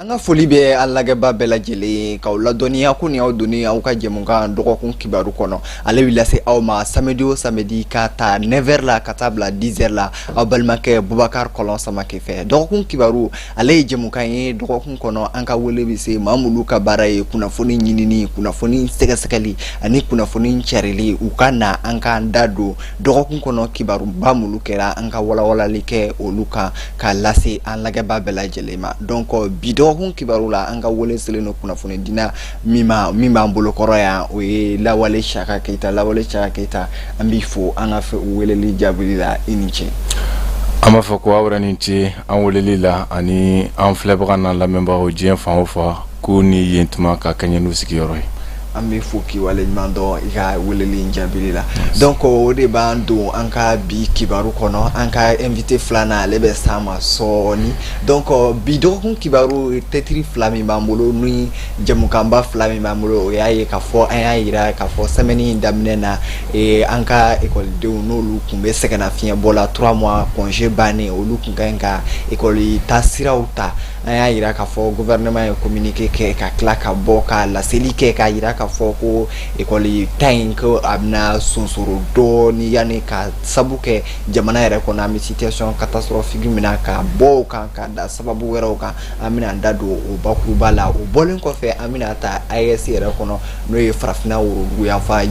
An ka foli bɛ an lajɛba bɛɛ lajɛlen k'aw ladɔnniya ko nin y'aw donnen aw ka jɛmukan dɔgɔkun kibaru kɔnɔ. Ale bɛ lase aw ma samedi o samedi ka ta 9h la ka taa bila 10h la, aw balimakɛ Bubakari Kɔlɔn Samakɛ fɛ. Dɔgɔkun kibaru, ale ye jɛmukan ye dɔgɔkun kɔnɔ, an ka wele bɛ se maa minnu ka baara ye kunnafoni ɲinini, kunnafoni sɛgɛsɛgɛli ani kunnafoni carili, u ka na an k'an da don dɔgɔkun kɔnɔ kibaruba minnu kɛra, an ka walawalali kɛ olu kan k'a lase an lajɛba bɛɛ lajɛlen ma. Donc bi dɔgɔkun kibaru la, an ka wele selen don kunnafonidina min ma, min b'an bolokɔrɔ yan, o ye Lawale Saka Keyita. Lawale Saka Keyita, an b'i fo an ka weleli jaabili la. I ni ce. An b'a fɔ ko aw yɛrɛ ni ce an weleli la, ani an filɛbaga n'an lamɛnbagaw diɲɛ fan o fan, k'u ni yen tuma ka kɛɲɛ n'u sigiyɔrɔ ye. An bɛ fo k'i waleɲuman dɔn i ka weleli in jaabili la. Donc o de b'an don an ka bi kibaru kɔnɔ. An ka invité filanan, ale bɛ s'an ma sɔɔni. Donc bi dɔgɔkun kibaru, titre fila min b'an bolo ni jɛmukanba fila min b'an bolo, o y'a ye k'a fɔ an y'a yira k'a fɔ semaine in daminɛ na, an ka ekɔlidenw, n'olu tun bɛ sɛgɛnnafiɲɛbɔ la, 3 mois congé bannen, olu tun ka ɲi ka ekɔli taasiraw ta. An y'a yira k'a fɔ gouvernement ye communiqué kɛ ka tila ka bɔ ka laseli kɛ k'a yira k'a fɔ ko ekɔli ta in, ko a bɛna sonsoro dɔɔni yanni ka sabu kɛ jamana yɛrɛ kɔnɔ an bɛ situation catastrophique min na, ka bɔ o kan ka da sababu wɛrɛw kan. An bɛna an da don o bakuruba la. O bɔlen kɔfɛ, an bɛna ta AES yɛrɛ kɔnɔ, n'o ye farafinna woroduguyanfan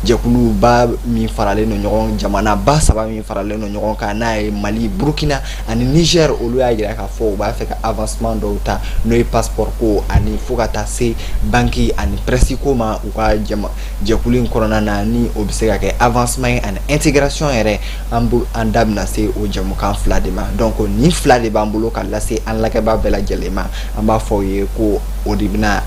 jɛkuluba min faralen don ɲɔgɔn, jamana ba saba min faralen don ɲɔgɔn kan, n'a ye Mali, Burukina ani Niger. Olu y'a yira k'a fɔ u b'a fɛ ka avancement dɔw ta, n'o ye passeport ko ani fo ka taa se banque ani presse ko ma u ka jama jɛkulu in kɔnɔna na, ni o bɛ se ka kɛ avancement ye ani intégration yɛrɛ. An b'o an da bɛna se o jɛmukan fila de ma. Donc nin fila de b'an bolo ka lase an lajɛbaa bɛɛ lajɛlen ma. An b'a fɔ aw ye ko o de bɛna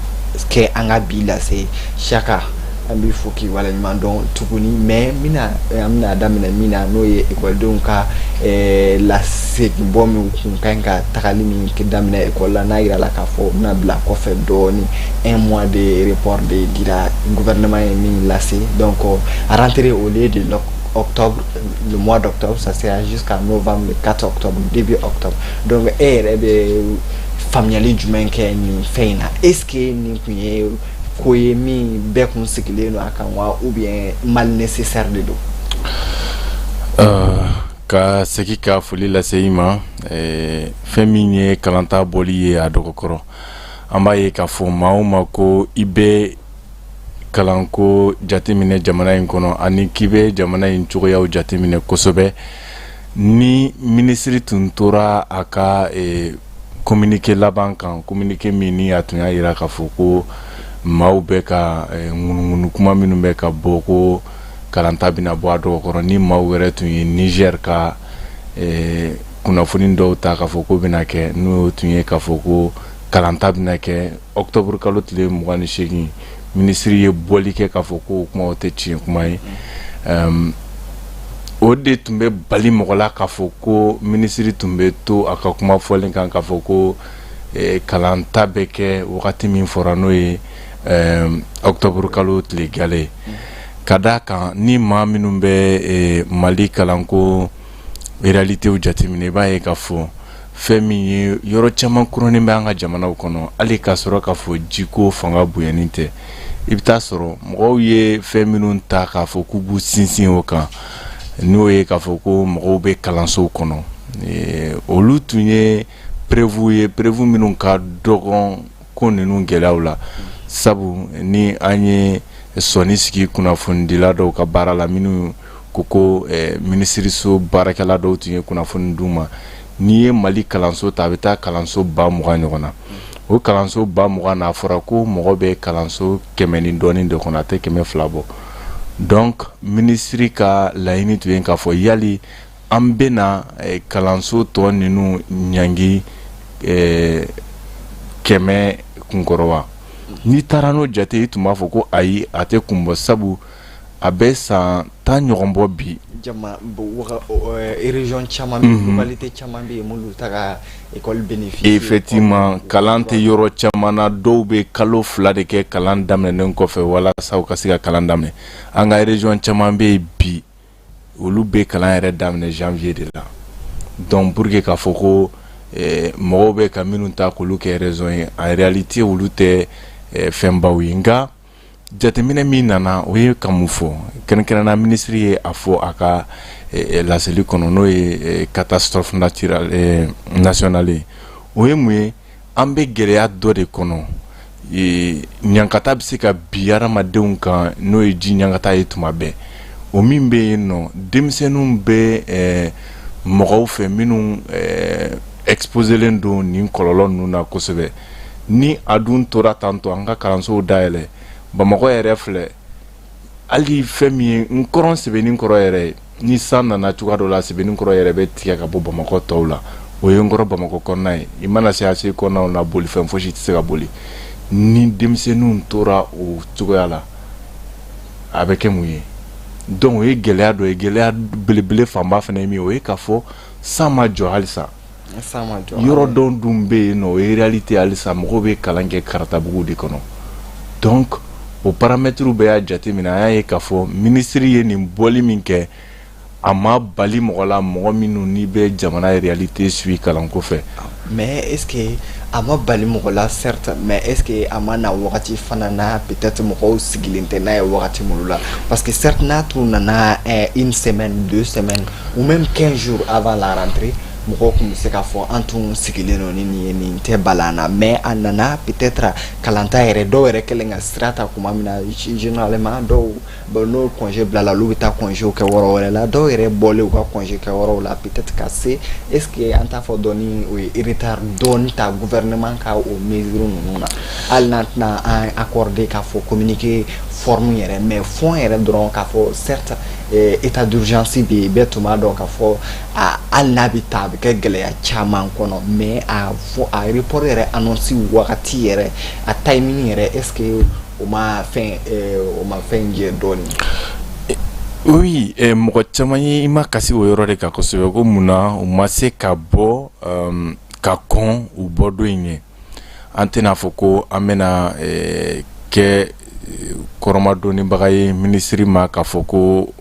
kɛ an ka bi lase. Saka, an b'i fo k'i waleɲuman dɔn tuguni. Mais n bɛna an bɛna daminɛ min na, n'o ye ekɔlidenw ka lasegin bɔ min kun ka ɲi ka tagali min daminɛ ekɔli la, n'a yirala k'a fɔ u bɛna bila kɔfɛ dɔɔni. Un mois de report de dira, gouvernement ye min lase. Donc rentrée, au lieu de octobre, le mois d'octobre, ça sera jusqu'à novembre, le 4 octobre, début octobre. Donc e yɛrɛ bɛ faamuyali jumɛn kɛ nin fɛn in na? Est ce que nin kun ye ko ye min bɛɛ kun sigilen don a kan wa, ou bien mal nécessaire de don? Ka segin ka foli lase i ma. Fɛn min ye kalanta bɔli ye a dɔgɔkɔrɔ, an b'a ye k'a fɔ maa o ma ko i bɛ kalanko jateminɛ jamana in kɔnɔ ani k'i bɛ jamana in cogoyaw jateminɛ kosɛbɛ, ni minisiri tun tora a ka communiqué laban kan, communiqué min ni a tun y'a yira k'a fɔ ko maaw bɛ ka ŋunuŋunu kuma minnu bɛ ka bɔ ko kalanta bɛna bɔ a dɔgɔkɔrɔ, ni maaw wɛrɛ tun ye Niger ka kunnafoni dɔw ta k'a fɔ ko bɛna kɛ, n'o tun ye k'a fɔ ko kalanta bɛna kɛ octobre kalo tile 28, minisiri ye bɔli kɛ k'a fɔ ko o kumaw tɛ tiɲɛ kuma ye. O de tun bɛ bali mɔgɔ la k'a fɔ ko minisiri tun bɛ to a ka kuma fɔlen kan k'a fɔ ko kalanta bɛ kɛ wagati min fɔra, n'o ye octobre kalo tile gale. Ka d'a kan, ni maa minnu bɛ Mali kalanko réalitéw jateminɛ, i b'a ye k'a fɔ fɛn min ye yɔrɔ caman kurunnen bɛ an ka jamanaw kɔnɔ, hali k'a sɔrɔ k'a fɔ jiko fanga bonyani tɛ, i bɛ taa sɔrɔ mɔgɔw ye fɛn minnu ta k'a fɔ k'u b'u sinsin o kan, n'o ye k'a fɔ ko mɔgɔw bɛ kalansow kɔnɔ, olu tun ye preuve ye, preuve minnu ka dɔgɔn ko ninnu gɛlɛyaw la. Sabu ni an ye sɔnni sigi kunnafonidila dɔw ka baara la, minnu ko minisiriso baarakɛla dɔw tun ye kunnafoni d'u ma, n'i ye Mali kalanso ta, a bɛ taa kalanso 20 000 ɲɔgɔn na. O kalanso 20 000 n'a fɔra ko mɔgɔ bɛ kalanso 100 ni dɔɔnin de kɔnɔ, a tɛ 200 bɔ. Donc minisiri ka laɲini tun ye k'a fɔ yali an bɛna kalanso tɔ ninnu ɲangi 100 kunkɔrɔ wa? N'i taara n'o jate, i tun b'a fɔ ko ayi, a tɛ kun bɔ, sabu a bɛ san 10 ɲɔgɔn bɔ bi. Jama région caman bɛ, localité caman bɛ yen minnu ta ka école bénéficier. Effectivement, kalan tɛ yɔrɔ caman na. Dɔw bɛ kalo 2 de kɛ kalan daminɛnen kɔfɛ walasa u ka se ka kalan daminɛ. An ka région caman bɛ yen bi, olu bɛ kalan yɛrɛ daminɛ janvier de la. Donc pour que k'a fɔ ko mɔgɔw bɛ ka minnu ta k'olu kɛ raison ye, en réalité olu tɛ fɛnbaw ye. Nka jateminɛ min nana, o ye ka mun fɔ? Kɛrɛnkɛrɛnna, minisiri ye a fɔ a ka laseli kɔnɔ, n'o ye catastrophe naturelle nationale ye. O ye mun ye? An bɛ gɛlɛya dɔ de kɔnɔ, ɲankata bɛ se ka bi hadamadenw kan, n'o ye ji ɲankata ye tuma bɛɛ. O min bɛ yen nɔ, denmisɛnninw bɛ mɔgɔw fɛ minnu exposélen don nin kɔlɔlɔ ninnu na kosɛbɛ. Ni a dun tora tantɔ, an ka kalansow dayɛlɛ, Bamakɔ yɛrɛ filɛ, hali fɛn min ye n kɔrɔn sɛbɛnni kɔrɔ yɛrɛ, ni san nana cogoya dɔ la, sɛbɛnni kɔrɔ yɛrɛ bɛ tigɛ ka bɔ Bamakɔ tɔw la. O ye n kɔrɔ Bamakɔ kɔnɔna ye. I mana se ase kɔnɔnaw na, bolifɛn fosi tɛ se ka boli. Ni denmisɛnninw tora o cogoya la, a bɛ kɛ mun ye? Donc o ye gɛlɛya dɔ ye. Gɛlɛya belebele fanba fana ye min ye, o ye k'a fɔ san ma jɔ halisa. Yɔrɔ dɔw dun bɛ yen nɔ, o ye réalité, halisa mɔgɔw bɛ kalan kɛ karatabugu de kɔnɔ. Donc o paramètres bɛɛ y'a jateminɛ, an y'a ye k'a fɔ minisiri ye nin bɔli min kɛ, a ma bali mɔgɔ la, mɔgɔ minnu n'i bɛ jamana réalité suit kalanko fɛ. Mais est ce que a ma bali mɔgɔ la, certes, mais est ce que a ma na wagati fana na, peut-être mɔgɔw sigilen tɛ n'a ye wagati minnu la? Parce que certes, n'a tun nana une semaine, 2 semaines ou même 15 jours avant la rentrée, mɔgɔw tun bɛ se k'a fɔ an tun sigilen don ni nin ye, nin tɛ bala an na. Mais a nana peut-être kalanta yɛrɛ, dɔw yɛrɛ kɛlen ka sira ta tuma min na. Généralement dɔw, bon, n'o congé bilala, olu bɛ taa congé kɛ yɔrɔ wɛrɛ la. Dɔw yɛrɛ bɔlen u ka congé kɛ yɔrɔw la, peut-être ka se, est ce que an t'a fɔ dɔɔni o ye retard dɔɔni ta gouvernement ka o mesure ninnu na? Hali n'an tɛna an accorder k'a fɔ communiqué forme yɛrɛ, mais fond yɛrɛ dɔrɔn, k'a fɔ certes état d'urgence bɛ yen, bɛɛ tun b'a dɔn k'a fɔ a hali n'a bɛ ta, a bɛ kɛ gɛlɛya caman kɔnɔ, mais a fɔ a report yɛrɛ annonce wagati yɛrɛ, a timing yɛrɛ, est ce que o ma fɛn jɛ dɔɔni? Oui, mɔgɔ caman ye i ma kasi o yɔrɔ de kan kosɛbɛ, ko munna u ma se ka bɔ ka kɔn u bɔ don in ɲɛ. An tɛna fɔ ko an bɛna kɛ kɔrɔmadonnibaga ye minisiri ma k'a fɔ ko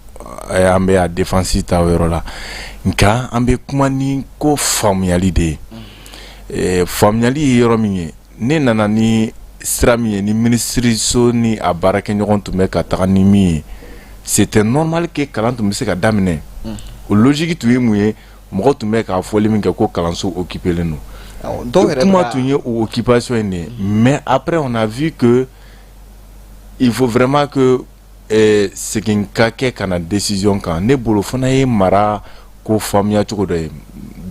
an bɛ a défense ta o yɔrɔ la. Nka an bɛ kuma ni ko faamuyali de ye. Faamuyali ye yɔrɔ min ye, ne nana ni sira min ye, ni minisiriso ni a baarakɛɲɔgɔn tun bɛ ka taga ni min ye, c'était normal que kalan tun bɛ se ka daminɛ. O logique tun ye mun ye? Mɔgɔ tun bɛ k'a fɔli min kɛ ko kalanso occupé len don, kuma tun ye o occupation in de ye. Mais après, on a vu que il faut vraiment que segin ka kɛ ka na décision kan. Ne bolo fana ye mara ko faamuya cogo dɔ ye.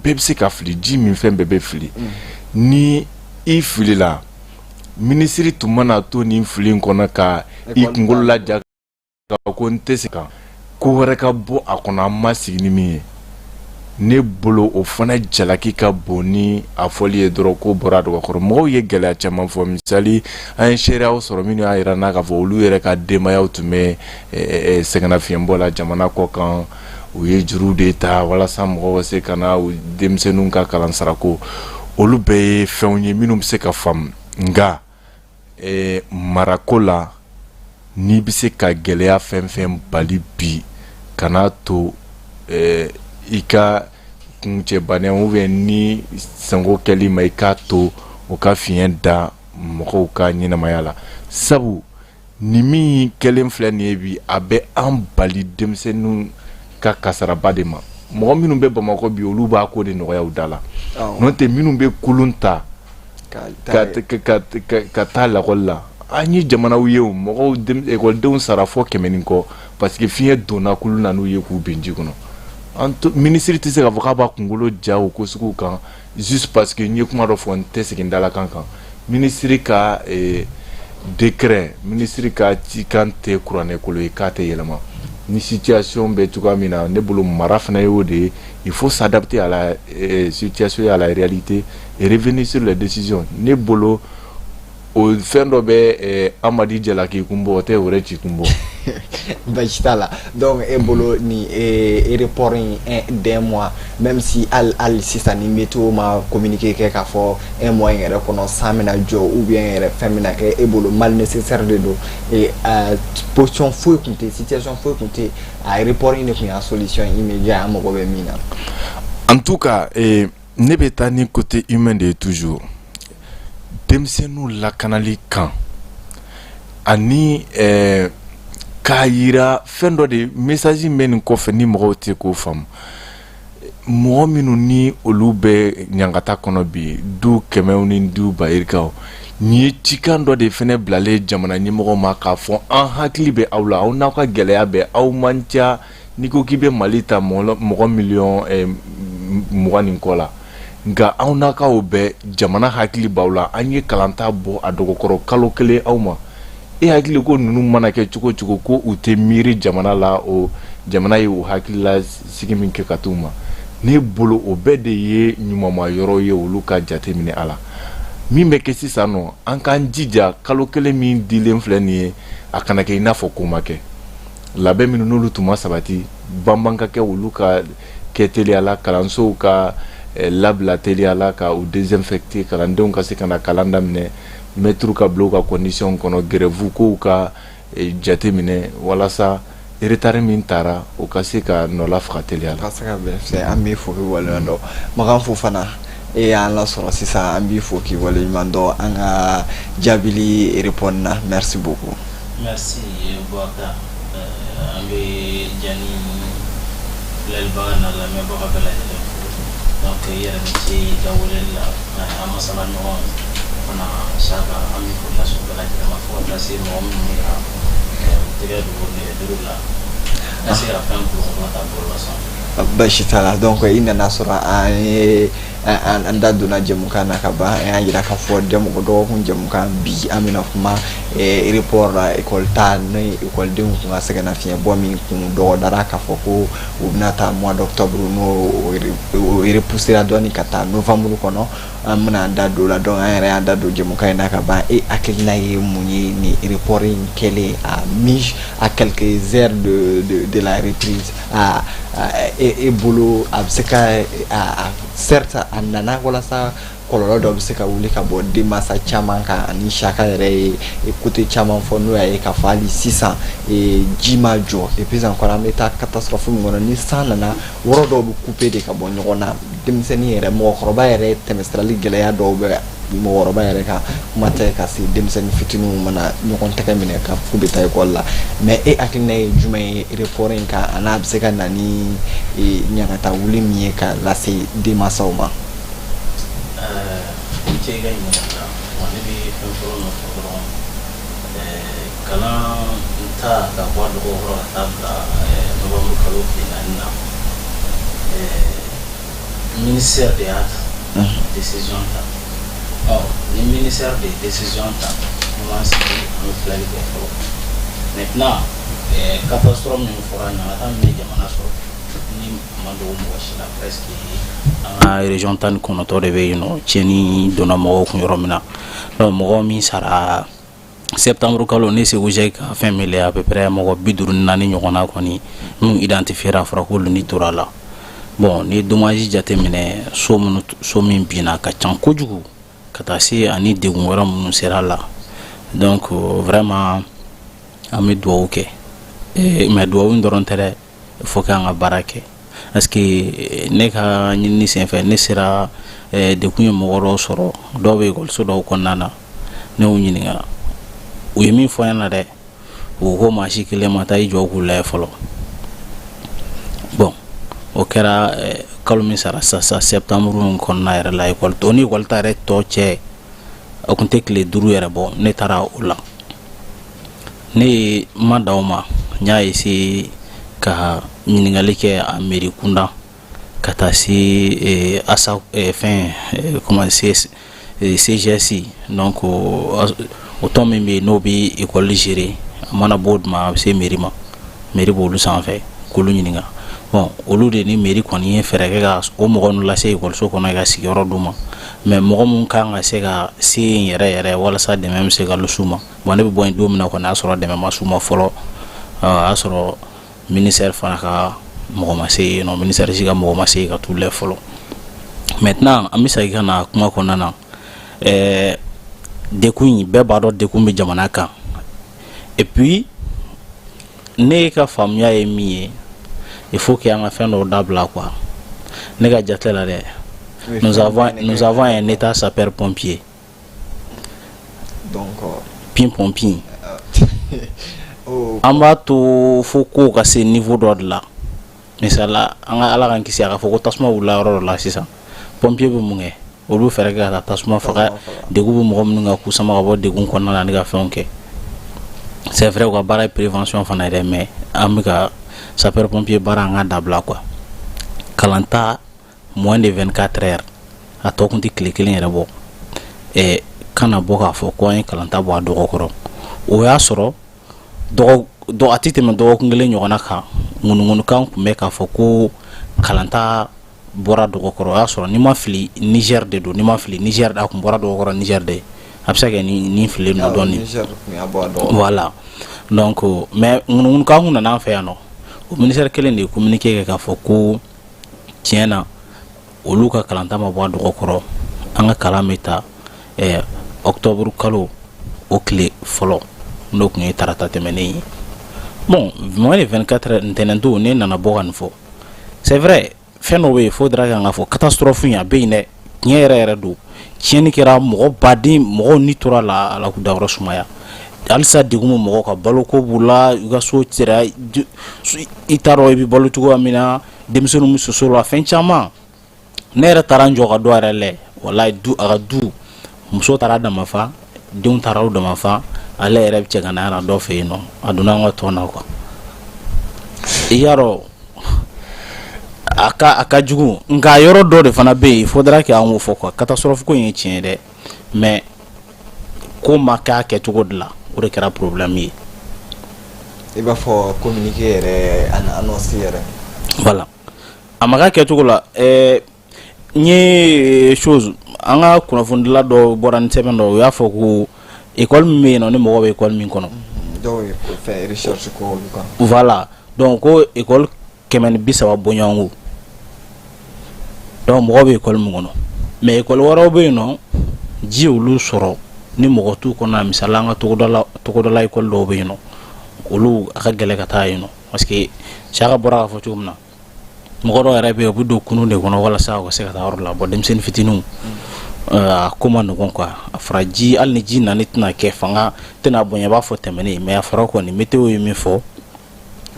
Bɛɛ bɛ se ka fili, ji min fɛn bɛɛ bɛ fili. Ni i filila, minisiri tun mana to nin fili in kɔnɔ ka i kunkolo laja ko n tɛ se kan ko wɛrɛ ka bɔ a kɔnɔ, an ma sigi ni min ye. Ne bolo, o fana jalaki ka bon ni a fɔli ye dɔrɔn ko bɔra dɔgɔkɔrɔ. Mɔgɔw ye gɛlɛya caman fɔ. Misali, an ye seereyaw sɔrɔ minnu y'a jira n'a k'a fɔ olu yɛrɛ ka denbayaw tun bɛ sɛgɛnnafiɲɛbɔ la jamana kɔ kan, u ye juru de ta walasa mɔgɔw ka se ka na u denmisɛnninw ka kalan sarako. Olu bɛɛ ye fɛnw ye minnu bɛ se ka faamu. Nka marako la, n'i bɛ se ka gɛlɛya fɛn fɛn bali bi, kan'a to i ka kuncɛbaniya ou bien ni sango kɛli ma, i k'a to o ka fiɲɛ da mɔgɔw ka ɲɛnamaya la. Sabu ni min kɛlen filɛ nin ye bi, a bɛ an bali denmisɛnninw ka kasaraba de ma. Mɔgɔ minnu bɛ Bamakɔ bi, olu b'a ko de nɔgɔya u da la. N'o tɛ, minnu bɛ kulun ta ka taa lakɔli la, an ye jamanaw ye, o mɔgɔw ekɔlidenw sara fɔ 100 ni kɔ, parce que fiɲɛ donna kulu na n'u ye k'u bin ji kɔnɔ. An minisiri tɛ se k'a fɔ k'a b'a kunkolo ja o ko sugu kan juste parce que n ye kuma dɔ fɔ, n tɛ segin dalakan kan. Minisiri ka décret, minisiri ka cikan tɛ kuranɛkolo ye k'a tɛ yɛlɛma ni situation bɛ cogoya min na. Ne bolo, mara fana y'o de ye, il faut s'adapter à la situation et à la réalité et revenir sur les décisions. Ne bolo, o fɛn dɔ bɛ Amadi jalaki kun bɔ, o tɛ o yɛrɛ ci kun bɔ. Basi t'a la. Donc e bolo, ni report in d'un mois, même si hali sisan ni météo ma communiqué kɛ k'a fɔ un mois in yɛrɛ kɔnɔ san bɛna jɔ ou bien yɛrɛ fɛn bɛna kɛ, e bolo mal nécessaire de don et position foyi tun tɛ, situation foyi tun tɛ, a report in de tun y'a solution immédiat an mago bɛ min na? En tout cas Ne bɛ taa ni côté humain de ye toujours, denmisɛnninw lakanali kan ani k'a yira fɛn dɔ de, message min bɛ nin kɔfɛ ni mɔgɔw tɛ k'o faamu. Mɔgɔ minnu ni olu bɛ ɲangata kɔnɔ bi, du kɛmɛw ni du bayirikaw, nin ye cikan dɔ de fɛnɛ bilalen jamana ɲɛmɔgɔ ma k'a fɔ an hakili bɛ aw la, aw n'aw ka gɛlɛya bɛɛ, aw man ca. N'i ko k'i bɛ Mali ta, mɔgɔ miliyɔn 20 nin kɔ la, nka aw n'a k'aw bɛɛ, jamana hakili b'aw la. An ye kalanta bɔ a dɔgɔkɔrɔ kalo kelen aw ma. E hakili ko ninnu mana kɛ cogo cogo ko u tɛ miiri jamana la, o jamana ye u hakilila sigi min kɛ ka t'u ma, ne bolo o bɛɛ de ye ɲumanma yɔrɔ ye olu ka jate minɛ a la. Min bɛ kɛ sisan nɔ, an k'an jija, kalo kelen min dilen filɛ nin ye, a kana kɛ i n'a fɔ ko ma kɛ. Labɛn minnu n'olu tun ma sabati, banban ka kɛ, olu ka kɛ teliya la, kalansow ka labila teliya la, ka u désinfecter, kalandenw ka se ka na kalan daminɛ, mɛtiriw ka bila u ka condition kɔnɔ, grève kow ka jate minɛ walasa retard min taara, o ka se ka nɔ faga teliya la. Ka se ka bɛn fɛ. An b'i fo k'i waleɲuman dɔn. Makan Fofana, e y'an lasɔrɔ sisan, an b'i fo k'i waleɲuman dɔn an ka jaabili répondre na. Merci beaucoup. Merci Boubacar. An bɛ jani filɛlibaga n'a lamɛnbaga bɛɛ lajɛlen fo. Donc i yɛrɛ ni ce i ka weleli la. An masala ɲɔgɔn fana Saka, an bɛ foli lase u bɛɛ lajɛlen ma, fo ka taa se mɔgɔ minnu bɛ ka u tɛgɛ don nɛgɛjuru la ka se ka fɛn kulukɔrɔ ta bɔlɔlɔ sanfɛ. Basi t'a la. Donc i nana sɔrɔ an ye an da donna jɛmukan na ka ban. An y'a yira k'a fɔ dɔgɔkun jɛmukan bi, an bɛna kuma report la école ta ni ekɔlidenw kun ka sɛgɛnnafiɲɛbɔ min kun dɔgɔdara k'a fɔ ko u bɛna taa mois d'octobre, n'o o repoussera dɔɔni ka taa novembre kɔnɔ. An bɛna an da don o la. Donc an yɛrɛ y'an da don jɛmukan in na ka ban. E hakilina ye mun ye nin report in kɛlen à mi à quelques heures de la reprise? A e bolo, a bɛ se ka a certes a nana walasa kɔlɔlɔ dɔ bɛ se ka wuli ka bɔ denmansa caman kan, ani Saka yɛrɛ ye côté caman fɔ, n'o y'a ye k'a fɔ hali sisan ji ma jɔ. Et puis encore, an bɛ taa catastrophe min kɔnɔ, ni san nana, yɔrɔ dɔw bɛ couper de ka bɔ ɲɔgɔn na. Denmisɛnnin yɛrɛ, mɔgɔkɔrɔba yɛrɛ, tɛmɛsirali gɛlɛya dɔw bɛ mɔgɔkɔrɔba yɛrɛ kan, kuma tɛ ka se denmisɛnnin fitininw mana ɲɔgɔn tɛgɛ minɛ ka k'u bɛ taa ekɔli la. Mais e hakilina ye jumɛn ye report in kan, a n'a bɛ se ka na ni ɲagata wuli min ye ka lase denmansaw ma? I ce i ka ɲininkali la. Ne bɛ fɛn fɔlɔ min fɔ dɔrɔn, kalan ta ka bɔ a dɔgɔkɔrɔ ka taa bila novembre kalo tile 4 na, ministère de y'a ta décision ta. Ɔ ni ministère de ye décision ta, an b'an sigi, an bɛ filɛli kɛ fɔlɔ. Maintenant, catastrophe min fɔra, ɲangata min ye jamana sɔrɔ, ni ma dogo mɔgɔ si la, presque an ka région 19 de bɛ yen nɔ, tiɲɛni donna mɔgɔw kun yɔrɔ min na. Donc mɔgɔ min sara septembre kalo, ne Segu ka fɛn min à peu près mɔgɔ 54 ɲɔgɔnna kɔni minnu identifié, a fɔra k'olu ni tora la. Bon, ni ye dommage jateminɛ, so minnu, so min binna ka ca kojugu, ka taa se ani degun wɛrɛ minnu sera la. Donc vraiment an bɛ dugawu kɛ, mais dugawu in dɔrɔn tɛ dɛ, il faut que an ka baara kɛ, parce que ne ka ɲinini senfɛ, ne sera dekun ye mɔgɔ dɔw sɔrɔ, dɔw bɛ ekɔliso dɔw kɔnɔna na. Ne y'u ɲininka, u ye min fɔ n ɲɛna dɛ, u ko maa si kelen ma taa i jɔ k'u lajɛ fɔlɔ. Bon, o kɛra kalo min sara sisan, septembre in kɔnɔna yɛrɛ la, ekɔli o ni ekɔli ta yɛrɛ tɔ cɛ, o tun tɛ tile 5 yɛrɛ bɔ. Ne taara o la, ne ye ma da o ma, n y'a essayer ka ɲininkali kɛ a mairie kunda, ka taa se asa fɛn, comment, CGS. Donc o tɔn min bɛ yen, n'o bɛ ekɔli gérer, a mana bɔ o duma, a bɛ se mairie ma, mairie b'olu sanfɛ, k'olu ɲininka. Bon, olu de ni mairie kɔni ye fɛɛrɛ kɛ ka o mɔgɔ ninnu lase ekɔliso kɔnɔ ka sigiyɔrɔ d'u ma. Mais mɔgɔ mun kan ka se ka se yen yɛrɛ yɛrɛ walasa dɛmɛ bɛ se ka s'u ma, bon, ne bɛ bɔ yen don min na kɔni, a y'a sɔrɔ dɛmɛ ma s'u ma fɔlɔ. A y'a sɔrɔ ministère fana ka mɔgɔ ma se yen nɔ, ministère si ka mɔgɔ ma se ka t'u lajɛ fɔlɔ. Maintenant, an bɛ segin ka na kuma kɔnɔna na. Dekun in, bɛɛ b'a dɔn dekun bɛ jamana kan. Et puis ne ka faamuya ye min ye, il faut que an ka fɛn dɔw dabila quoi. Ne ka jate la dɛ, Nous avons un état sapeur pompier. Donc pin pɔnpin, an b'a to fo kow ka se niveau dɔ de la. Misala, an ka Ala k'an kisi, a ka fɔ ko tasuma wulila yɔrɔ dɔ la sisan, pompier bɛ mun kɛ? Olu bɛ fɛɛrɛ kɛ ka taa tasuma faga. Degun bɛ mɔgɔ minnu kan, k'u sama ka bɔ degun kɔnɔna la ani ka fɛnw kɛ. C'est vrai, u ka baara ye prévention fana ye dɛ, mais an bɛ ka sapeur pompier baara, an ka dabila quoi. Kalanta, moins de 24 heures, a tɔ kun tɛ tile kelen yɛrɛ bɔ, kana bɔ k'a fɔ ko an ye kalanta bɔ a dɔgɔ kɔrɔ. O y'a sɔrɔ dɔgɔ a tɛ tɛmɛ dɔgɔkun kelen ɲɔgɔnna kan, ŋunuŋunukan tun bɛ k'a fɔ ko kalanta bɔra dɔgɔkɔrɔ. O y'a sɔrɔ, n'i ma fili, Niger de don. N'i ma fili, Niger, a kun bɔra dɔgɔkɔrɔ Niger de. A bɛ se ka kɛ ni fililen don dɔɔni. Voilà, donc, mais ŋunuŋunukan kun nana an fɛ yan nɔ. O ministère kelen de ye communiqué kɛ k'a fɔ ko tiɲɛ na, olu ka kalanta ma bɔ a dɔgɔkɔrɔ, an ka kalan bɛ ta octobre kalo o tile fɔlɔ, n'o tun ye tarata tɛmɛnen ye. Bon, moins de 24 heures, ntɛnɛn don, ne nana bɔ ka nin fɔ. C'est vrai, fɛn dɔ bɛ yen, faudra kan ka fɔ catastrophe in a bɛ yen dɛ. Tiɲɛ yɛrɛ yɛrɛ don, tiɲɛni kɛra, mɔgɔ baden, mɔgɔw ni tora la, Ala k'u dayɔrɔ sumaya. Halisa degun bɛ mɔgɔw kan, baloko b'u la, u ka so sera, i t'a dɔn i bɛ balo cogoya min na, denmisɛnninw bɛ soso la, fɛn caman. Ne yɛrɛ taara n jɔ ka dɔ yɛrɛ lɛ, walayi, du, a ka du muso taara damafa, denw taara u damafa, ale yɛrɛ bɛ cɛ ka na dɔ fɛ yen nɔ, a donna an ka tɔn na quoi. I y'a dɔn, a ka jugu, nka yɔrɔ dɔ de fana bɛ yen, il faudra que an k'o fɔ quoi. Catastrophe ko in ye tiɲɛ ye dɛ, mais ko ma kɛ a kɛcogo de la, o de kɛra problème ye. I b'a fɔ communiqué yɛrɛ ani annonce yɛrɛ. Voilà, a ma k'a kɛcogo la. N ye chose, an ka kunnafonidila dɔ bɔra ni sɛbɛn dɔ, o y'a fɔ ko école min bɛ yen nɔ, ni mɔgɔ bɛ école min kɔnɔ. Dɔw ye fɛn recherche kɛ olu kan. Voilà, donc ko école 130 bɔɲɔgɔnko, donc mɔgɔ bɛ école min kɔnɔ, mais école wɛrɛw bɛ yen nɔ, ji olu sɔrɔ ni mɔgɔ t'u kɔnɔ. Misali, an ka togodala école dɔw bɛ yen nɔ, olu a ka gɛlɛn ka taa yen nɔ, parce que Saka bɔra k'a fɔ cogo min na, mɔgɔ dɔw yɛrɛ bɛ yen, u bɛ don kunun de kɔnɔ walasa u ka se ka taa yɔrɔ la. Bon, denmisɛnnin fitininw, a ko ma nɔgɔn quoi. A fɔra ji, hali ni ji nani tɛna kɛ, fanga tɛna bonya i b'a fɔ tɛmɛnen, mais a fɔra kɔni, météo ye min fɔ,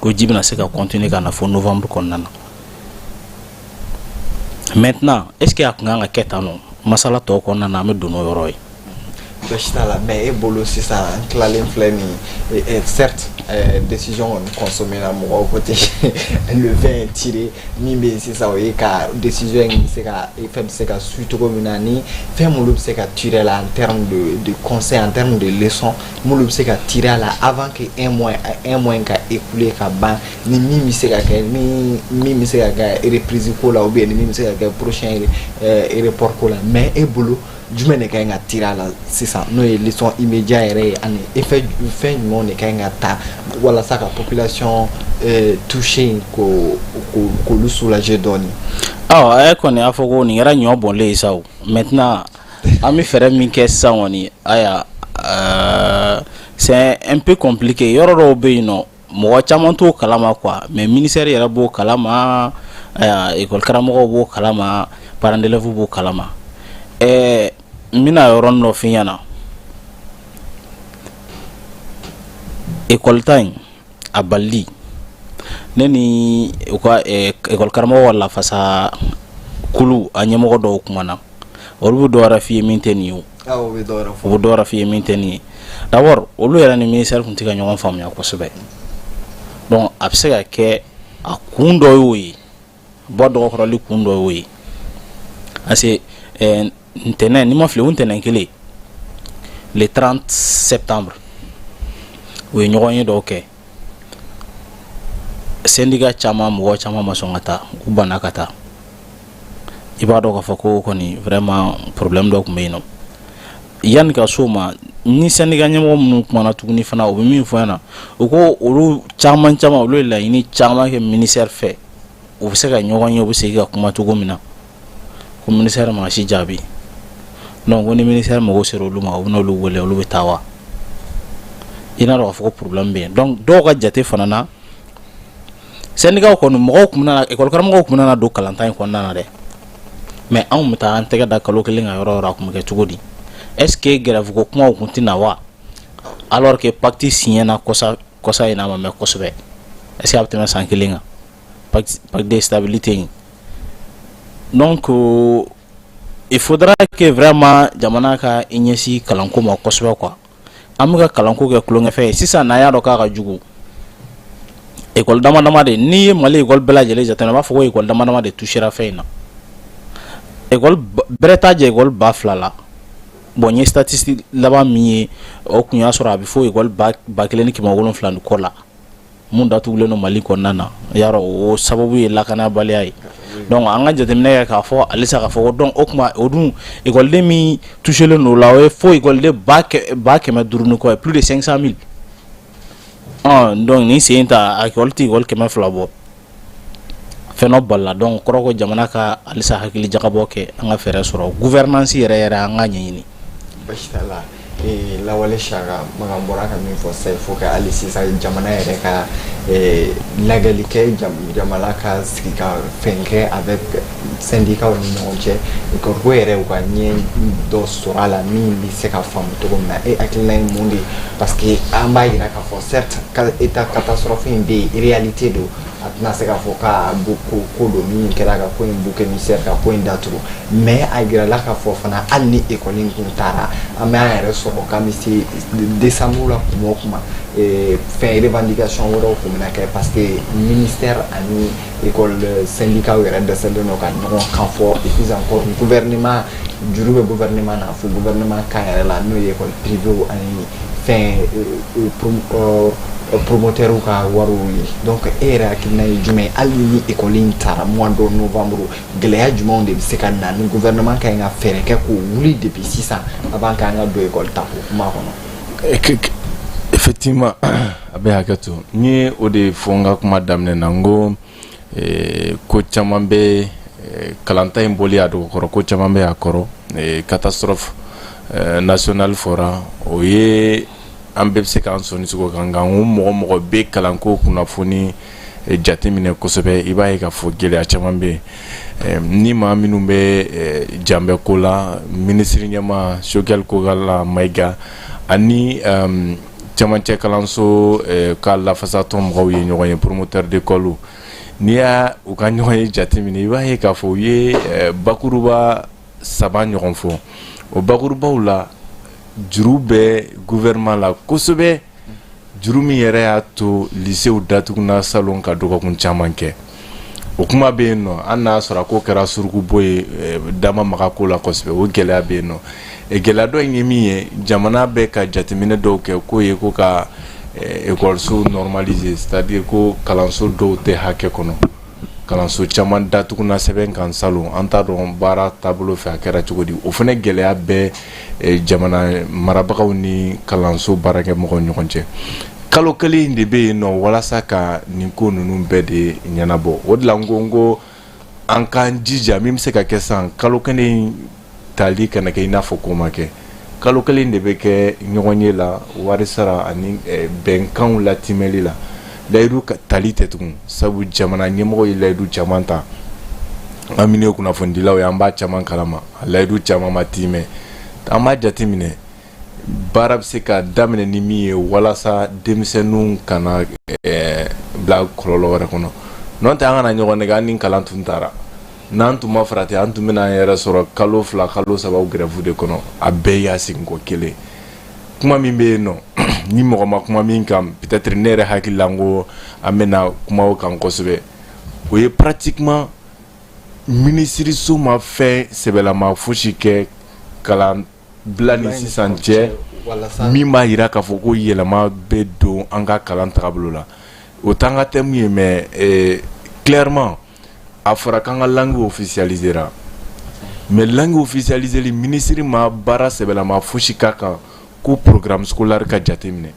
ko ji bɛna se ka continuer ka na fo novembre kɔnɔna na. Maintenant, est ce que a kun kan ka kɛ tan nɔ? Masala tɔw kɔnɔna na, an bɛ don n'o yɔrɔ ye. Basi t'a la, mais e bolo sisan, an tilalen filɛ nin ye, certes, décision kɔni consommé na, mɔgɔw ko ten, le vin est tiré. Min bɛ yen sisan, o ye ka décision in bɛ se ka fɛn bɛ se ka suit cogo min na, ni fɛn minnu bɛ se ka tirer la en termes de conseil, en termes de leçon, minnu bɛ se ka tirer a la avant que un mois ka écoulé ka ban, ni min bɛ se ka kɛ, ni min bɛ se ka kɛ reprise ko la, ou bien ni min bɛ se ka kɛ prochain report ko la. Mais e bolo, jumɛn de ka ɲi ka tirer a la sisan, n'o ye leçon immédiat yɛrɛ ye, ani effet fɛn jumɛnw de ka ɲi ka ta walasa ka population touché in ko k'olu soulager dɔɔni? Awɔ, e kɔni y'a fɔ ko nin kɛra ɲɔ bɔnlen ye sa. O maintenant, an bɛ fɛɛrɛ min kɛ sisan kɔni, ayiwa, c'est un peu compliqué. Yɔrɔ dɔw bɛ yen nɔ, mɔgɔ caman t'o kalama quoi, mais ministère yɛrɛ b'o kalama, ayiwa, école karamɔgɔw b'o kalama, parents d'élèves b'o kalama. N bɛna yɔrɔnin dɔ f'i ɲɛna. École ta in a balili, ne ni u ka école karamɔgɔw ka lafasa kulu a ɲɛmɔgɔ dɔw kumana, olu bɛ dɔ wɛrɛ f'i ye min tɛ nin ye. O Awɔ, u bɛ dɔ wɛrɛ fɔ. U bɛ dɔ wɛrɛ f'i ye min tɛ nin ye. D'abord, olu yɛrɛ ni ministère tun tɛ ka ɲɔgɔn faamuya kosɛbɛ, donc a bɛ se ka kɛ a kun dɔ y'o ye, bɔ dɔgɔkɔrɔli kun dɔ y'o ye, parce que ntɛnɛn, n'i ma fili, o ntɛnɛn kelen, le 30 septembre, u ye ɲɔgɔn ye dɔw kɛ. Syndicat caman, mɔgɔ caman ma sɔn ka taa, u banna ka taa. I b'a dɔn k'a fɔ ko kɔni vraiment problème dɔ tun bɛ yen nɔ. Yanni ka s'o ma, ni syndicat ɲɛmɔgɔ minnu kumana tuguni fana, u bɛ min fɔ ɲɛna, u ko olu caman caman, olu ye laɲini caman kɛ ministère fɛ, u bɛ se ka ɲɔgɔn ye, u bɛ segin ka kuma cogo min na, ko ministère ma si jaabi. Donc ko ni ministère mago sera olu ma, u bɛ n'olu wele, olu bɛ taa wa. I n'a dɔn k'a fɔ ko problème bɛ yen. Donc dɔw ka jate fana na, syndicat kɔni, mɔgɔw tun bɛna, école karamɔgɔw tun bɛna don kalantan in kɔnɔna na dɛ. Mais anw bɛ taa an tɛgɛ da kalo 1 kan yɔrɔ o yɔrɔ, a tun bɛ kɛ cogo di? Est ce que grève ko kumaw tun tɛ na wa, alors que pacte signé na kɔsa kɔsa in na, a ma mɛn kosɛbɛ? Est ce que a bɛ tɛmɛ san 1 kan, pacte de stabilité in? Donc il faudra que vraiment jamana ka i ɲɛsin kalanko ma kosɛbɛ quoi. An bɛ ka kalanko kɛ tulonkɛfɛn ye sisan. N'an y'a dɔn k'a ka jugu, école dama dama de, n'i ye Mali école bɛɛ lajɛlen jateminɛ, i b'a fɔ ko école dama dama de touchera fɛn in na. École bɛrɛ t'a jɛ école 2000 la. Bon, n ye statistique laban min ye, o tun y'a sɔrɔ a bɛ fɔ école 1700 ni kɔ la mun datugulen don Mali kɔnɔna na. I y'a dɔn, o sababu ye lakanabaliya ye. Donc an ka jateminɛ kɛ k'a fɔ halisa k'a fɔ ko donc o tuma, o dun école min touchelen don o la, o ye fo école 500 000 ni kɔ ye, plus de 500 000. Ɔn, donc nin sen ta, a école tɛ école 200 bɔ, fɛn dɔ balila. Donc kɔrɔ ko jamana ka halisa hakili jagabɔ kɛ, an ka fɛɛrɛ sɔrɔ, gouvernance yɛrɛ yɛrɛ, an ka ɲɛɲini. Basi t'a la. Lawale Saka Makan bɔra ka min fɔ sisan, il faut que hali sisan jamana yɛrɛ ka lajɛli kɛ, jamana ka sigi ka fɛn kɛ avec syndicat ni ɲɔgɔn cɛ, école ko yɛrɛ, u ka ɲɛ dɔ sɔrɔ a la min bɛ se ka faamu cogo min na. E hakilina ye mun de ye? Parce que an b'a yira k'a fɔ certes état catastrophe in bɛ yen, réalité don, a tɛna se k'a fɔ k'a ko don min kɛra ka ko in bouc émissaire, ka ko in datugu. Mais a yirala k'a fɔ fana, hali ni école in kun taara, an bɛ an yɛrɛ sɔrɔ k'an bɛ se décembre la kuma o kuma, fɛn revendication wɛrɛw kun bɛna kɛ, parce que ministère ani école syndicat yɛrɛ dɛsɛlen don ka ɲɔgɔn kan fɔ. Et puis encore, gouvernement juru bɛ gouvernement na, fo gouvernement kan yɛrɛ la, n'o ye école privée ani fɛn promoteur ka wariw ye. Donc e yɛrɛ hakilina ye jumɛn ye? Hali ni école in taara mois de novembre, gɛlɛya jumɛnw de bɛ se ka na ni gouvernement ka ɲi ka fɛɛrɛ kɛ k'o wuli depuis sisan, avant k'an ka don école ta ko kuma kɔnɔ? Effectivement, a bɛ hakɛ to, n ye o de fɔ n ka kuma daminɛ na, n ko ko caman bɛ kalanta in bɔli a dɔgɔkɔrɔ, ko caman bɛ a kɔrɔ. Catastrophe nationale fɔra, o ye an bɛɛ bɛ se k'an sɔnni sigi o kan. Nka n ko mɔgɔ mɔgɔ bɛ kalanko kunnafoni jateminɛ kosɛbɛ, i b'a ye k'a fɔ gɛlɛya caman bɛ yen. Ni maa minnu bɛ janbɛ ko la, minisiri ɲɛma Choguel Kokalla Maïga ani camancɛ kalanso ka lafasatɔn mɔgɔw ye ɲɔgɔn ye, promoteur d'école, n'i y'a u ka ɲɔgɔn ye jateminɛ, i b'a ye k'a fɔ u ye bakuruba 3 ɲɔgɔn fɔ. O bakurubaw la, juru bɛ gouvernement la kosɛbɛ, juru min yɛrɛ y'a to lycéew datuguna salon ka dɔgɔkun caman kɛ. O kuma bɛ yen nɔ, hali n'a sɔrɔ a ko kɛra surukubo ye, dama maga ko la kosɛbɛ, o gɛlɛya bɛ yen nɔ. Gɛlɛya dɔ in ye min ye, jamana bɛ ka jateminɛ dɔw kɛ k'o ye ko ka ekɔliso normaliser, c'est à dire ko kalanso dɔw tɛ hakɛ kɔnɔ, kalanso caman datuguna sɛbɛn kan salon, an t'a dɔn baara taabolo fɛ a kɛra cogo di. O fana gɛlɛya bɛ jamana marabagaw ni kalanso baarakɛmɔgɔw ɲɔgɔn cɛ. Kalo 1 in de bɛ yen nɔ walasa ka nin ko ninnu bɛɛ de ɲɛnabɔ. O de la n ko an k'an jija, min bɛ se ka kɛ sisan, kalo 1 in tali kana kɛ i n'a fɔ ko ma kɛ. Kalo 1 de bɛ kɛ ɲɔgɔn ye la, wari sara ani bɛnkanw latimɛli la. Layidu tali tɛ tugun, sabu jamana ɲɛmɔgɔ ye layidu caman ta. An minnu ye kunnafonidilaw ye, an b'a caman kalama, a layidu caman ma timɛ. An b'a jateminɛ, baara bɛ se ka daminɛ ni min ye walasa denmisɛnninw kana bila kɔlɔlɔ wɛrɛ kɔnɔ. N'o tɛ, an kana ɲɔgɔn nɛgɛ, an ni kalan tun taara, n'an tun ma farati, an tun bɛna an yɛrɛ sɔrɔ kalo 2, kalo 3 grève de kɔnɔ. A bɛɛ y'a segin kɔ kelen. Kuma min bɛ yen nɔ, ni mɔgɔ ma kuma min kan, peut-être ne yɛrɛ hakili la, n ko an bɛna kuma o kan kosɛbɛ, o ye pratiquement minisiriso ma fɛn sɛbɛlama fosi kɛ kalan bila ni sisan cɛ min b'a jira k'a fɔ ko yɛlɛma bɛ don an ka kalan tagabolo la. O t'an ka thème ye, mais clairement a fɔra k'an ka langue officialisera, mais langue officialiseli, minisiri ma baara sɛbɛlama fosi k'a kan ko programme scolaire ka jateminɛ.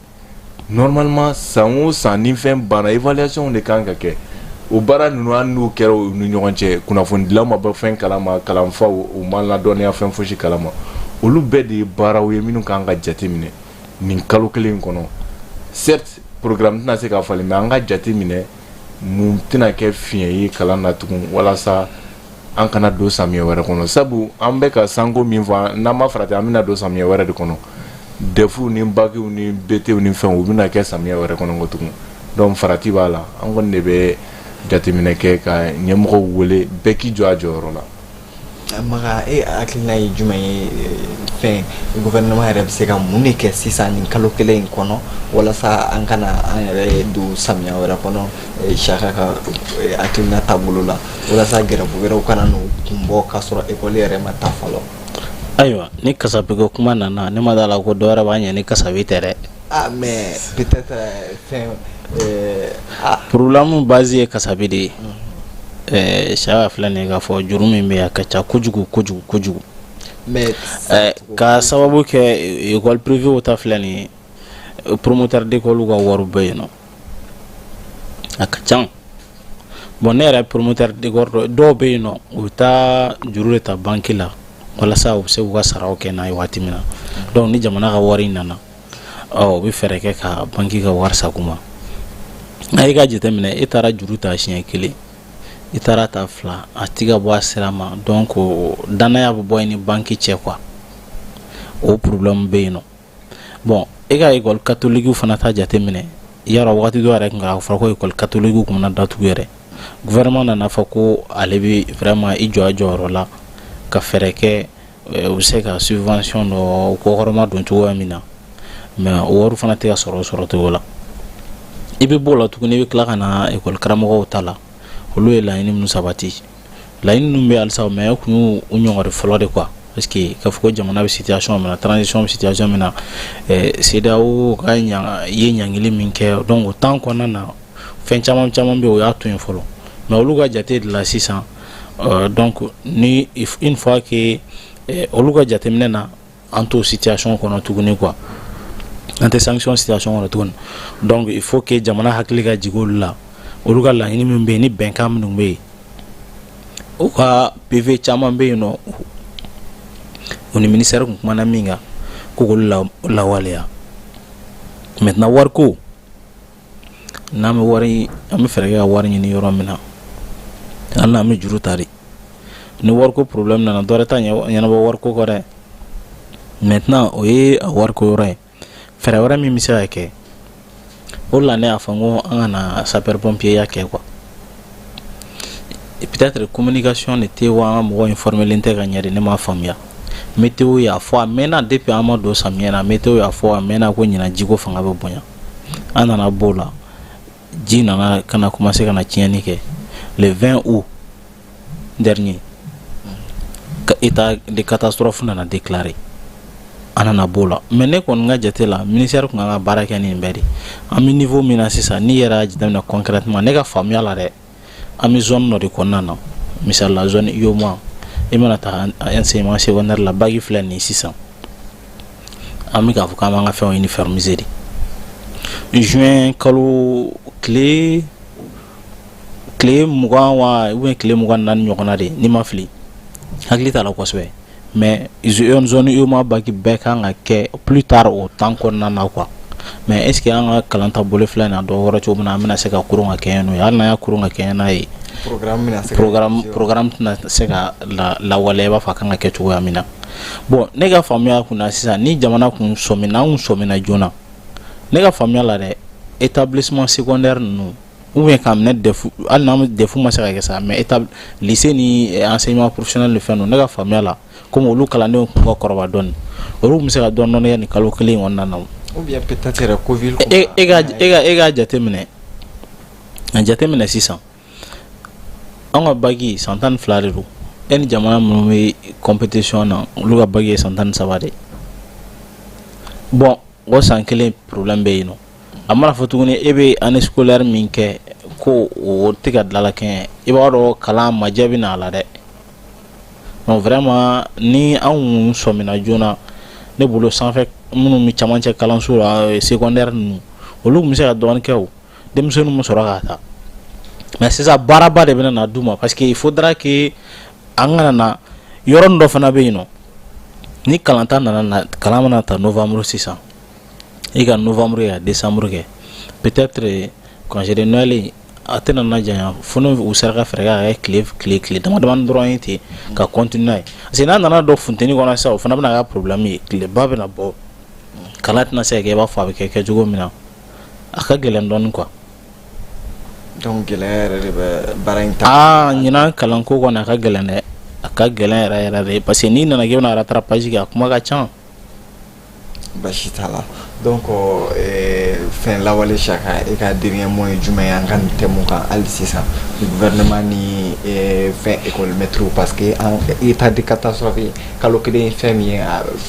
Normalement, san o san, ni fɛn banna, évaluation de kan ka kɛ. O baara ninnu, hali n'u kɛra u ni ɲɔgɔn cɛ, kunnafonidilaw ma bɔ fɛn kalama, kalanfaw u ma ladɔnniya fɛn fosi kalama. Olu bɛɛ de ye baaraw ye minnu kan ka jateminɛ nin kalo 1 in kɔnɔ. Certes, programme tɛna se ka falen, mais an ka jateminɛ mun tɛna kɛ fiɲɛ ye kalan na tugun, walasa An kana don samiyɛ wɛrɛ kɔnɔ, sabu an bɛ ka sanko min fɔ, n'an ma farati, an bɛna don samiyɛ wɛrɛ de kɔnɔ. DEF ni bacw ni BTw ni fɛnw, u bɛna kɛ samiyɛ wɛrɛ kɔnɔ ko tugun. Donc farati b'a la. An kɔni de bɛ jateminɛ kɛ ka ɲɛmɔgɔw wele, bɛɛ k'i jɔ a jɔyɔrɔ la. Maga, e hakilina ye jumɛn ye? Fɛn gouvernement yɛrɛ bɛ se ka mun de kɛ sisan nin kalo kelen in kɔnɔ walasa an kana an yɛrɛ don samiya wɛrɛ kɔnɔ, Saka ka hakilina taabolo la, walasa grève wɛrɛw kana n'u kun bɔ k'a sɔrɔ école yɛrɛ ma taa fɔlɔ? Ayiwa, ni kasabiko kuma nana, ne ma d'a la ko dɔ wɛrɛ b'a ɲɛ ni kasabi tɛ dɛ. Ah, mais peut-être fɛn ah. Problème base ye kasabi de ye. Saka filɛ nin ye k'a fɔ juru min bɛ yen, a ka ca kojugu kojugu kojugu. Mais ka sababu kɛ école privée ta filɛ nin ye, promoteur d'école ka wari bɛ yen nɔ, a ka ca. Bon, ne yɛrɛ promoteur d'école dɔw bɛ yen nɔ, u bɛ taa juru de ta banque la walasa u bɛ se k'u ka saraw kɛ n'a ye waati min na. Donc ni jamana ka wari nana, ɔ u bɛ fɛɛrɛ kɛ ka banque ka wari sago ma. Nka i ka jateminɛ, e taara juru ta siɲɛ kelen, i taara ta fila, a ti ka bɔ a sira ma. Donc danaya bɛ bɔ i ni banque cɛ quoi, o problème bɛ yen nɔ. Bon, e ka école catholique fana ta jateminɛ, yarɔ waati dɔ yɛrɛ tun kɛra, a fɔra ko école catholique tun bɛna datugu yɛrɛ. Gouvernement nana fɔ ko ale bɛ vraiment i jɔ a jɔyɔrɔ la ka fɛɛrɛ kɛ u bɛ se ka subvention dɔ kɔkɔrɔma don cogoya min na, mais o wari fana tɛ ka sɔrɔ o sɔrɔ cogo la. I bɛ bɔ o la tuguni, i bɛ tila ka na école karamɔgɔw ta la. Olu ye laɲini minnu sabati, laɲini ninnu bɛ halisa, mais o kun y'u ɲɔgɔnri fɔlɔ de quoi, parce que k'a fɔ ko jamana bɛ situation min na, transition bɛ situation min na, CEDEAO ka ye ɲangili min kɛ. Donc o temps kɔnɔna na, fɛn caman caman bɛ yen, o y'a to yen fɔlɔ. Mais olu ka jate de la sisan, donc ni une fois que olu ka jateminɛ na, an t'o situation kɔnɔ tuguni quoi, an tɛ sanction situation kɔnɔ tuguni. Donc il faut que jamana hakili ka jigin olu la, olu ka laɲini min bɛ yen ni bɛnkan minnu bɛ yen, u ka PV caman bɛ yen nɔ, o ni ministère kun kumana min kan, ko k'olu lawaleya. Maintenant, wariko, n'an bɛ wari, an bɛ fɛɛrɛ kɛ ka wari ɲini yɔrɔ min na, hali n'an bɛ juru ta de. Ni wariko problème nana, dɔ wɛrɛ t'a ɲɛnabɔ wariko kɔ dɛ. Maintenant, o ye a wariko yɔrɔ ye. Fɛɛrɛ wɛrɛ min bɛ se ka kɛ, o de la ne y'a fɔ n ko an kana sapeur pompier ya kɛ quoi. Peut-être communication de tɛ wa, an ka mɔgɔw informé tɛ ka ɲɛ de, ne m'a faamuya. Météo y'a fɔ a mɛnna, depuis an ma don samiyɛ na, météo y'a fɔ a mɛnna ko ɲinan jiko fanga bɛ bonya. An nana b'o la, ji nana ka na commencer ka na tiɲɛni kɛ le 20 août dernier, état de catastrophe nana déclarer. An nana b'o la. Mais ne kɔni ka jate la, ministère tun kan ka baara kɛ nin bɛɛ de. An bɛ niveau min na sisan, n'i yɛrɛ y'a jateminɛ concrètement, ne ka faamuya la dɛ, an bɛ zone dɔ de kɔnɔna na. Misali la, zone UEMOA, i mana taa enseignement secondaire la, bac filɛ nin ye sisan, an bɛ k'a fɔ k'an b'an ka fɛnw uniformiser de juin kalo tile 20 wa ou bien tile 24 ɲɔgɔnna de, n'i ma fili, hakili t'a la kosɛbɛ. Mais zone UEMOA bac bɛɛ kan ka kɛ plus tard o temps kɔnɔna na quoi. Mais est ce que an ka kalan taabolo filɛ nin ye, a dɔ wɔrɔ cogo min na, an bɛna se ka koron ka kɛɲɛ n'o ye? Hali n'an y'a koron ka kɛɲɛ n'a ye, programme tɛna se ka lawaleya i b'a fɔ a kan ka kɛ cogoya min na. Bon, ne ka faamuya kunna sisan, ni jamana kun sɔmina, an kun sɔmina joona, ne ka faamuya la dɛ, établissement secondaire ninnu ou bien k'a minɛ DEF, hali n'an DEF ma se ka kɛ sa, mais état lycée ni enseignement professionnel ni fɛn ninnu, ne ka faamuya la, komi olu kalandenw kun ka kɔrɔba dɔɔni, olu tun bɛ se ka dɔɔni dɔɔni kɛ nin kalo kelen in kɔnɔna na. Ou bien peut-être yɛrɛ Covid. E ka jateminɛ, a jateminɛ sisan, an ka bac san 12 de don. E ni jamana minnu bɛ compétition na, olu ka bac ye san 13 de. Bon, o san kelen problème bɛ yen nɔ. A mana fɔ tuguni, e bɛ année scolaire min kɛ ko o tɛ ka dilan la kɛɲɛ, i b'a dɔn kalan majɛ bɛ na a la dɛ. Donc vraiment, ni anw sɔmina joona, ne bolo, sanfɛ minnu bɛ camancɛ kalanso la, secondaire ninnu, olu tun bɛ se ka dɔɔnin kɛ, o denmisɛnninw bɛ sɔrɔ k'a ta. Mais sisan, baaraba de bɛna na d'u ma, parce que il faudra que an kana na yɔrɔnin dɔ fana bɛ yen nɔ. Ni kalanta nana na, kalan mana ta novembre sisan, i ka novembre kɛ ka décembre kɛ, peut-être congé de Noël. A tɛna na janya fo n'u sera ka fɛɛrɛ kɛ a kɛ tile dama damani dɔrɔn ye ten ka continuer n'a ye, parce que n'a nana don funteni kɔnɔ sisan, o fana bɛna kɛ problème ye. Tileba bɛna bɔ, kalan tɛna se ka kɛ i b'a fɔ a bɛ kɛ kɛcogo min na. A ka gɛlɛn dɔɔnin quoi. Donc gɛlɛya yɛrɛ de bɛ baara in ta. Aa, ɲinan kalanko kɔni, a ka gɛlɛn dɛ, a ka gɛlɛn yɛrɛ yɛrɛ de, parce que n'i nana k'i bɛna rattrapage kɛ, a kuma ka ca. Basi t'a la. Donc fɛn lawale Saka, e ka dernier mot ye jumɛn ye an ka nin thème kan hali sisan, gouvernement ni fɛn école maître? Parce que an état de catastrophe kalo kelen ye fɛn min ye,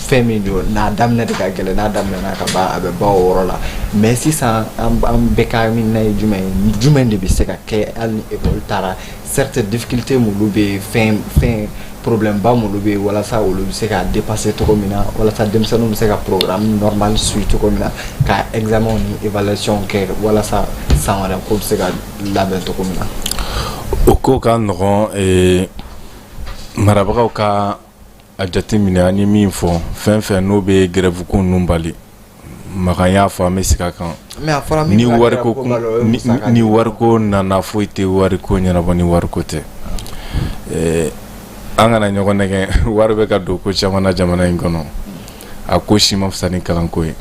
fɛn min don n'a daminɛ de ka gɛlɛn, n'a daminɛna ka ban, a bɛ ban o yɔrɔ la. Mais sisan an bɛɛ ka miirina ye jumɛn ye? Jumɛn de bɛ se ka kɛ hali ni école taara? Certes, difficulté m'olu bɛ yen, fɛn problème ba m'olu bɛ yen, walasa olu bɛ se ka dépasser cogo min na, walasa denmisɛnninw bɛ se ka programme normal suit cogo min na, ka examen ni évaluation kɛ, walasa san wɛrɛ ko bɛ se ka labɛn cogo min na. O ko ka nɔgɔn. Marabagaw ka a jateminɛ an ye min fɔ, fɛn fɛn n'o bɛ grève ko ninnu bali, Makan y'a fɔ, an bɛ segin a kan. Mais a fɔra min ni ka wariko grève ko bali, o ye musaka ni de ye. Wariko nana, foyi tɛ wariko ɲɛnabɔ ni wariko tɛ. An kana ɲɔgɔn nɛgɛ. Wari bɛ ka don ko caman na jamana in kɔnɔ, a ko si ma fisa ni kalanko ye.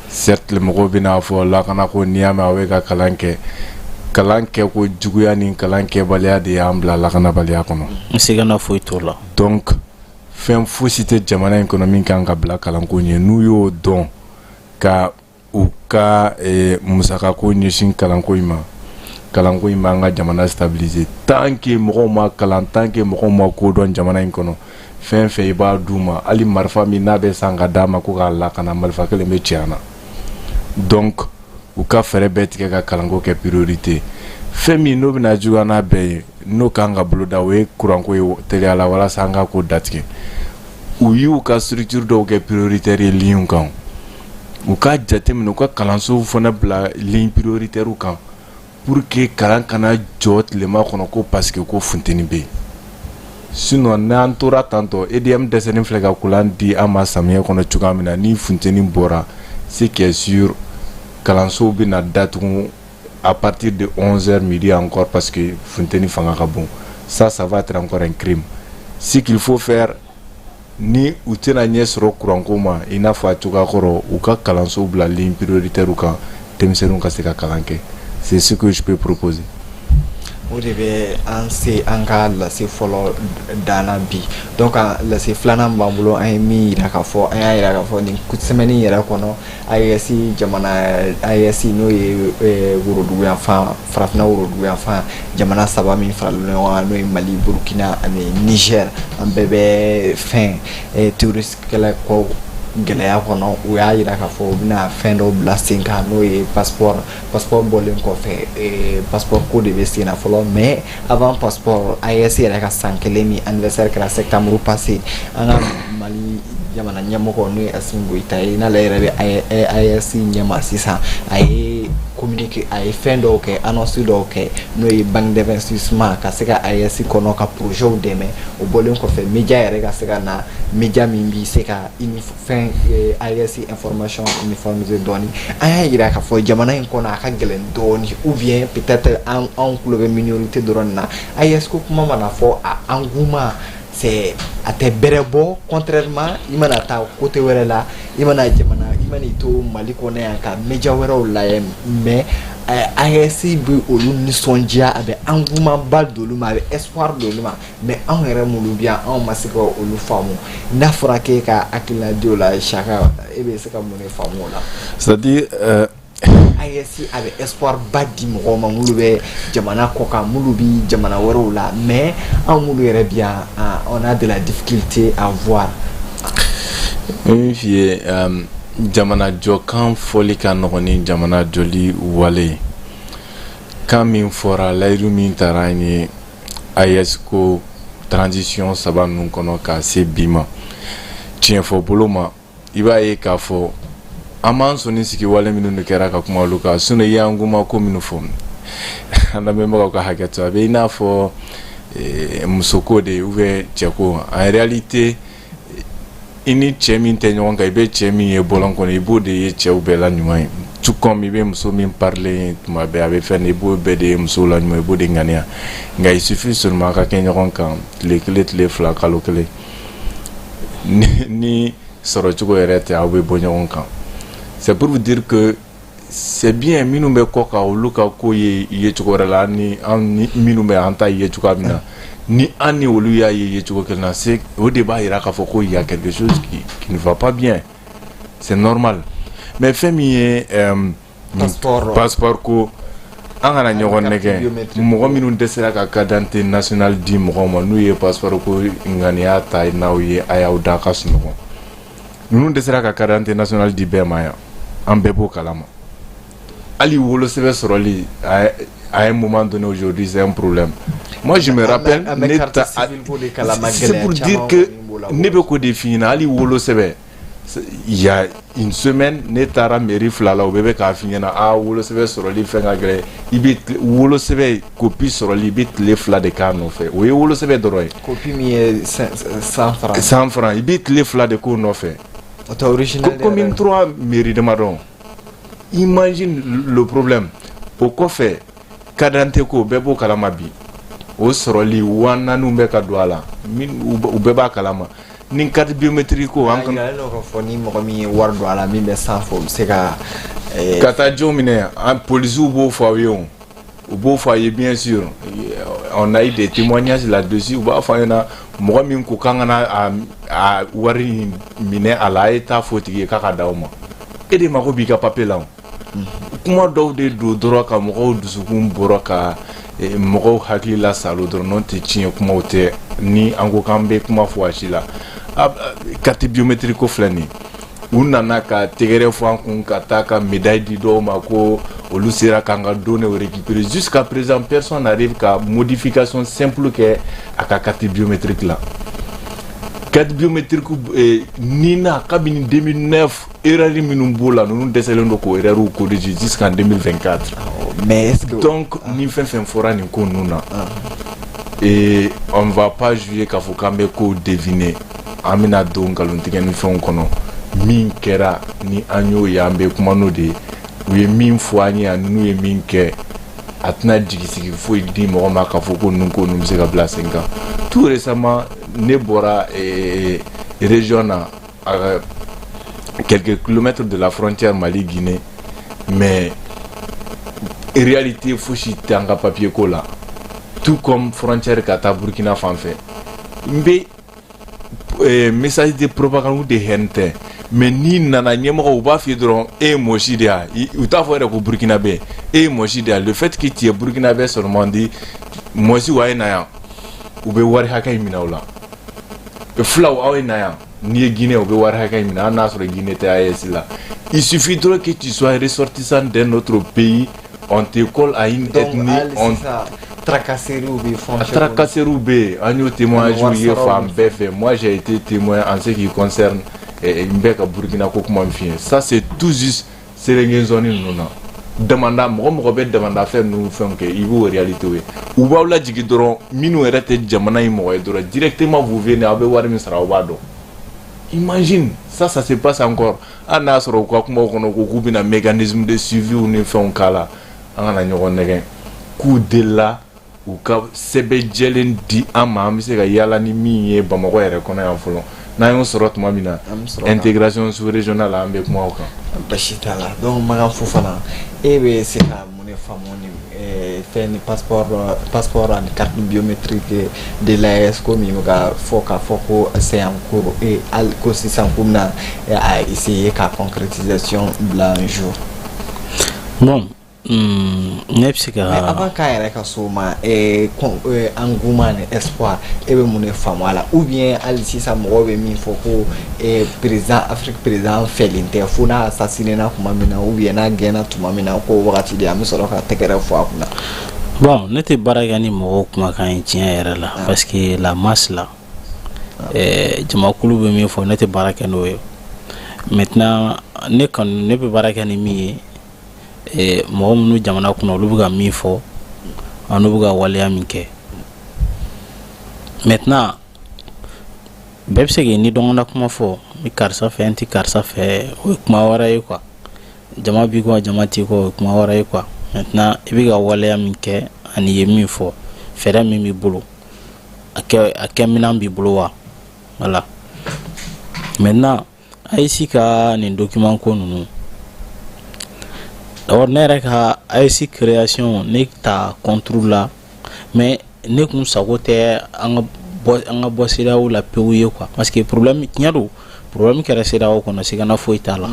Certes, mɔgɔw bɛna fɔ lakanako, n'i y'a mɛn aw bɛ ka kalan kɛ, kalan kɛ ko juguya ni kalan kɛbaliya de y'an bila lakanabaliya kɔnɔ. N seginna, foyi t'o la. Donc fɛn fosi tɛ jamana in kɔnɔ min kan ka bila kalanko ɲɛ. N'u y'o dɔn ka u ka musakako ɲɛsin kalanko in ma, kalanko in b'an ka jamana stabiliser. Tant que mɔgɔw ma kalan, tant que mɔgɔw ma ko dɔn jamana in kɔnɔ, fɛn fɛn i b'a d'u ma, hali marifa min n'a bɛ san ka d'a ma ko k'a lakana, marifa kelen bɛ ci an na. Donc u ka fɛɛrɛ bɛɛ tigɛ ka kalanko kɛ priorité. Fɛn min n'o bɛna juguya n'a bɛɛ ye, n'o kan ka boloda, o ye kuranko ye teliya la, walasa an ka ko datigɛ. U y'u ka structure dɔw kɛ prioritaire ye ligne kan, u ka jateminɛ u ka kalansow fana bila ligne prioritaire kan, pour que kalan kana jɔ tilema kɔnɔ ko parce que ko funteni bɛ yen. Sinon n'an tora tantɔ, EDM dɛsɛlen filɛ ka courant di an ma samiyɛ kɔnɔ cogoya min na, ni funteni bɔra, ce qui est sûr, kalansow bɛna datugu à partir de 11h midi encore, parce que funteni fanga ka bon. Ça va être encore un crime. Ce qu'il faut faire, ni u tɛna ɲɛ sɔrɔ kuranko ma i n'a fɔ a cogoya kɔrɔ, u ka kalansow bila ligne prioritaire kan, denmisɛnninw ka se ka kalan kɛ. C'est ce que je peux proposer. O de bɛ an se an ka lase fɔlɔ danna bi. Donc lase filanan b'an bolo. An ye min yira k'a fɔ, an y'a yira k'a fɔ nin semaine yɛrɛ kɔnɔ, AES jamana, AES n'o ye woroduguyanfan, farafinna woroduguyanfan jamana saba min faralen ɲɔgɔn kan, n'o ye Mali, Burukina ani Niger, an bɛɛ bɛ fɛn terroriste kɛlɛ kɔ gɛlɛya kɔnɔ. U y'a yira k'a fɔ u bɛna fɛn dɔw bila sen kan, n'o ye passeport. Passeport bɔlen kɔfɛ, passeport ko de bɛ sen na fɔlɔ. Mais avant passeport, AES yɛrɛ ka san kelen min anniversaire kɛra septembre passé, an ka Mali jamana ɲɛmɔgɔ, n'o ye Assimi Goïta ye, n'ale yɛrɛ bɛ AES ɲɛma sisan, a ye communiqué, a ye fɛn dɔw kɛ, annonce dɔw kɛ, n'o ye banque d'investissement ka se ka AES kɔnɔ ka projet dɛmɛ. O bɔlen kɔfɛ, média yɛrɛ ka se ka na, média min bɛ se ka fɛn AES information uniformiser dɔɔni. An y'a yira k'a fɔ jamana in kɔnɔ a ka gɛlɛn dɔɔni, ou bien peut-être an anw tulo bɛ minorité dɔrɔn na. AES ko kuma mana fɔ, a engouement, c'est a tɛ bɛrɛ bɔ, contrairement i mana taa côté wɛrɛ la, i mana jamana, i mana i to Mali kɔnɔ yan ka média wɛrɛw lajɛ. Mais AES bɛ olu nisɔndiya, a bɛ engouement ba don olu ma, a bɛ espoir don olu ma. Mais anw yɛrɛ minnu bɛ yan, anw ma se ka olu faamu. N'a fɔra k'e ka hakilina di o la, Saka, e bɛ se ka mun de faamu o la? C'est à dire AES a bɛ espoir ba di mɔgɔw ma minnu bɛ jamana kɔ kan, minnu bɛ jamana wɛrɛw la, mais anw minnu yɛrɛ bɛ yan, on a de la difficulté à voir. N bɛ min f'i ye, jamana jɔkan fɔli ka nɔgɔn ni jamana jɔli wale ye. Kan min fɔra, layidu min taara an ye AES ko transition saba ninnu kɔnɔ ka se bi ma, tiɲɛ fɔ bolo ma, i b'a ye k'a fɔ an b'an sɔnni sigi wale minnu de kɛra ka kuma olu kan. Sinon i y'an kuma ko minnu fɔ, an lamɛnbagaw ka hakɛ to, a bɛ i n'a fɔ musoko de ou bien cɛko. En réalité, i ni cɛ min tɛ ɲɔgɔn kan, i bɛ cɛ min ye bɔlɔn kɔnɔ, i b'o de ye cɛw bɛɛ la ɲuman ye. Comme i bɛ muso min parler tuma bɛɛ, a bɛ fɛn, i b'o bɛɛ de ye muso la ɲuman, i b'o de ŋaniya. Nka il suffit seulement ka kɛ ɲɔgɔn kan tile 1, tile 2, kalo 1, ni sɔrɔ cogo yɛrɛ tɛ, aw bɛ bɔ ɲɔgɔn kan. C'est pour vous dire que c'est bien, minnu bɛ kɔ kan, olu ka ko ye ye cogo wɛrɛ la. Ni an ni minnu bɛ an ta ye cogoya min na, ni an ni olu y'a ye ye cogo kelen na, c'est o de b'a jira k'a fɔ ko il y a quelque chose qui ne va pas bien, c'est normal. Mais fɛn min ye passeport, passeport ko, an kana ɲɔgɔn nɛgɛ. Mɔgɔ minnu dɛsɛra ka carte d'identité nationale di mɔgɔw ma, n'u ye passeport ko ŋaniya ta n'aw ye, a y'aw da ka sunɔgɔ. Ninnu dɛsɛra ka carte d'identité nationale di bɛɛ ma yan, an bɛɛ b'o kalama. Hali wolosɛbɛn sɔrɔli à un moment donné, aujourd'hui, c'est un problème. Moi, je me rappelle, ne ta, c'est pour dire que ne bɛ k'o de f'i ɲɛna. Hali wolosɛbɛn, il y a une semaine, ne taara mairie fila la, u bɛɛ bɛ k'a f'i ɲɛna: a wolosɛbɛn sɔrɔli fɛn ka gɛlɛn. I bɛ wolosɛbɛn copie sɔrɔli, i bɛ tile 2 de k'a nɔfɛ. O ye wolosɛbɛn dɔrɔn ye. Copie min ye 100 francs. 100 francs, i bɛ tile 2 de k'o nɔfɛ. O tɛ original. Commune 3 mairie damadɔ. Imagine le problème. O kɔfɛ, carte d'identité ko, bɛɛ b'o kalama bi. O sɔrɔli, 4000 bɛ ka don a la, u bɛɛ b'a kalama. Ni carte biométrique ko, an kan k'a fɔ ni mɔgɔ min ye wari don a la, min bɛ sanfɛ, o bɛ se ka ka taa jɔn minɛ. An polisiw b'o fɔ aw ye, o u b'o fɔ a ye. Bien sûr, on a eu des témoignages là-dessus. U b'a fɔ an ɲɛna, mɔgɔ min ko k'an kana a wari minɛ a la, a ye taa fɔ o tigi ye k'a ka d'aw ma. E de mako b'i ka papier la. O kuma dɔw de don dɔrɔn ka mɔgɔw dusukun bɔrɔ, ka mɔgɔw hakili la salo dɔrɔn. N'o tɛ, tiɲɛ kumaw tɛ. Ni an ko k'an bɛ kuma fɔ a si la, carte biométrique ko filɛ nin ye, u nana ka tɛgɛrɛ fɔ an kun, ka taa ka médaille di dɔw ma ko olu sera k'an ka données récupérer. Jusqu'à présent, personne n'arrive ka modification simple kɛ a ka carte biométrique la. Carte biométrique NINA, kabini 2009, erreur minnu b'o la, ninnu dɛsɛlen don k'o erreur corriger jusqu'en 2024. Mais est-ce que Donc ni fɛn fɛn fɔra nin ko ninnu na, et on va pas jouer k'a fɔ k'an bɛ kow deviner, an bɛna don nkalontigɛ ni fɛnw kɔnɔ. Min kɛra ni an y'o ye, an bɛ kuma n'o de ye. U ye min fɔ an ye ani n'u ye min kɛ, a tɛna jigisigi foyi di mɔgɔ ma k'a fɔ ko ninnu ko ninnu bɛ se ka bila sen kan. Tout récemment, ne bɔra région na, à quelques kilomètres de la frontière Mali-Guinée, mais réalité fosi tɛ an ka papier ko la, tout comme frontière ka taa Burkina fan fɛ. N bɛ message de propagande de haine tɛ, mais n'i nana ɲɛmɔgɔ, u b'a f'i ye dɔrɔn: e ye mɔsi de ye. U t'a fɔ yɛrɛ ko burkinabé, e ye mɔsi de ye. Le fait que tu es burkinabé seulement, dit mɔsi wa, ye na yan, u bɛ wari hakɛ in minɛ o la. Fulaw, aw ye na yan. N'i ye Guinée, u bɛ wari hakɛ in minɛ, hali n'a sɔrɔ Guinée tɛ AES la. Il suffit dɔrɔn que tu sois ressortissant d'un autre pays, on te colle à une Donc, ethnie. On tracasseries bɛ frontière. Tracasseries bɛ yen, an y'o témoignage ye fan bɛɛ fɛ. Moi, j'ai été témoin en ce qui concerne n bɛ ka Burkina ko kuma min f'i ye, ça, c'est tout juste Sélingué zone ninnu na. Damanda, mɔgɔ mɔgɔ bɛ damanda fɛn ninnu fɛnw kɛ, i b'o réalité ye. U b'aw lajigin dɔrɔn, minnu yɛrɛ tɛ jamana in mɔgɔ ye dɔrɔn, directement vous venez, aw bɛ wari min sara, aw b'a dɔn. Imagine ça, ça se passe encore. Hali n'a sɔrɔ u ka kumaw kɔnɔ ko k'u bɛna mécanisme de suivi ni fɛnw k'a la, an kana ɲɔgɔn nɛgɛn. K'u delila u ka sɛbɛn jɛlen di an ma, an bɛ se ka yala ni min ye Bamakɔ yɛrɛ kɔnɔ yan fɔlɔ. N'an y'o sɔrɔ tuma min na, intégration sous régionale, an bɛ kuma o kan. Basi t'a la. Donc Makan Fofana, e bɛ se ka mun de faamu ni fɛn ni passeport ani carte biométrique de l'AES ko min bɛ ka fɔ, k'a fɔ ko c'est en cours et hali ko sisan k'u bɛna a essayer ka concrétisation bila un jour? Bon, ne bɛ se ka Mais avant k'a yɛrɛ ka s'o ma, engouement ni espoir, e bɛ mun de faamu a la? Ou bien hali sisan mɔgɔw bɛ min fɔ ko président Afrique, président fɛlen tɛ, fo n'a assassiné na tuma min na, ou bien n'a gɛnna tuma min na, ko wagati de an bɛ sɔrɔ ka tɛgɛrɛ fɔ a kunna. Bon, ne tɛ baara kɛ ni mɔgɔw kumakan ye tiɲɛ yɛrɛ la, parce que la masse la, jamakulu bɛ min fɔ, ne tɛ baara kɛ n'o ye. Maintenant, ne kɔni, ne bɛ baara kɛ ni min ye, mɔgɔ minnu jamana kunna, olu bɛ ka min fɔ ani bɛ ka waleya min kɛ. Maintenant, bɛɛ bɛ se k'i ni dɔgɔnna kuma fɔ ni karisa fɛ, n tɛ karisa fɛ, o ye kuma wɛrɛ ye quoi. Jama b'i kɔ, jama t'i kɔ, o ye kuma wɛrɛ ye quoi. Maintenant, i bɛ ka waleya min kɛ ani i ye min fɔ, fɛɛrɛ min b'i bolo, a kɛ minɛn b'i bolo wa? Voilà. Maintenant, AES ka nin document ko ninnu, d'abord ne yɛrɛ ka AES création, ne ta contre la, mais ne kun sago tɛ an ka bɔ CEDEAO la pewu ye quoi, parce que problème tiɲɛ don, problème kɛra CEDEAO kɔnɔ, sigana foyi t'a la.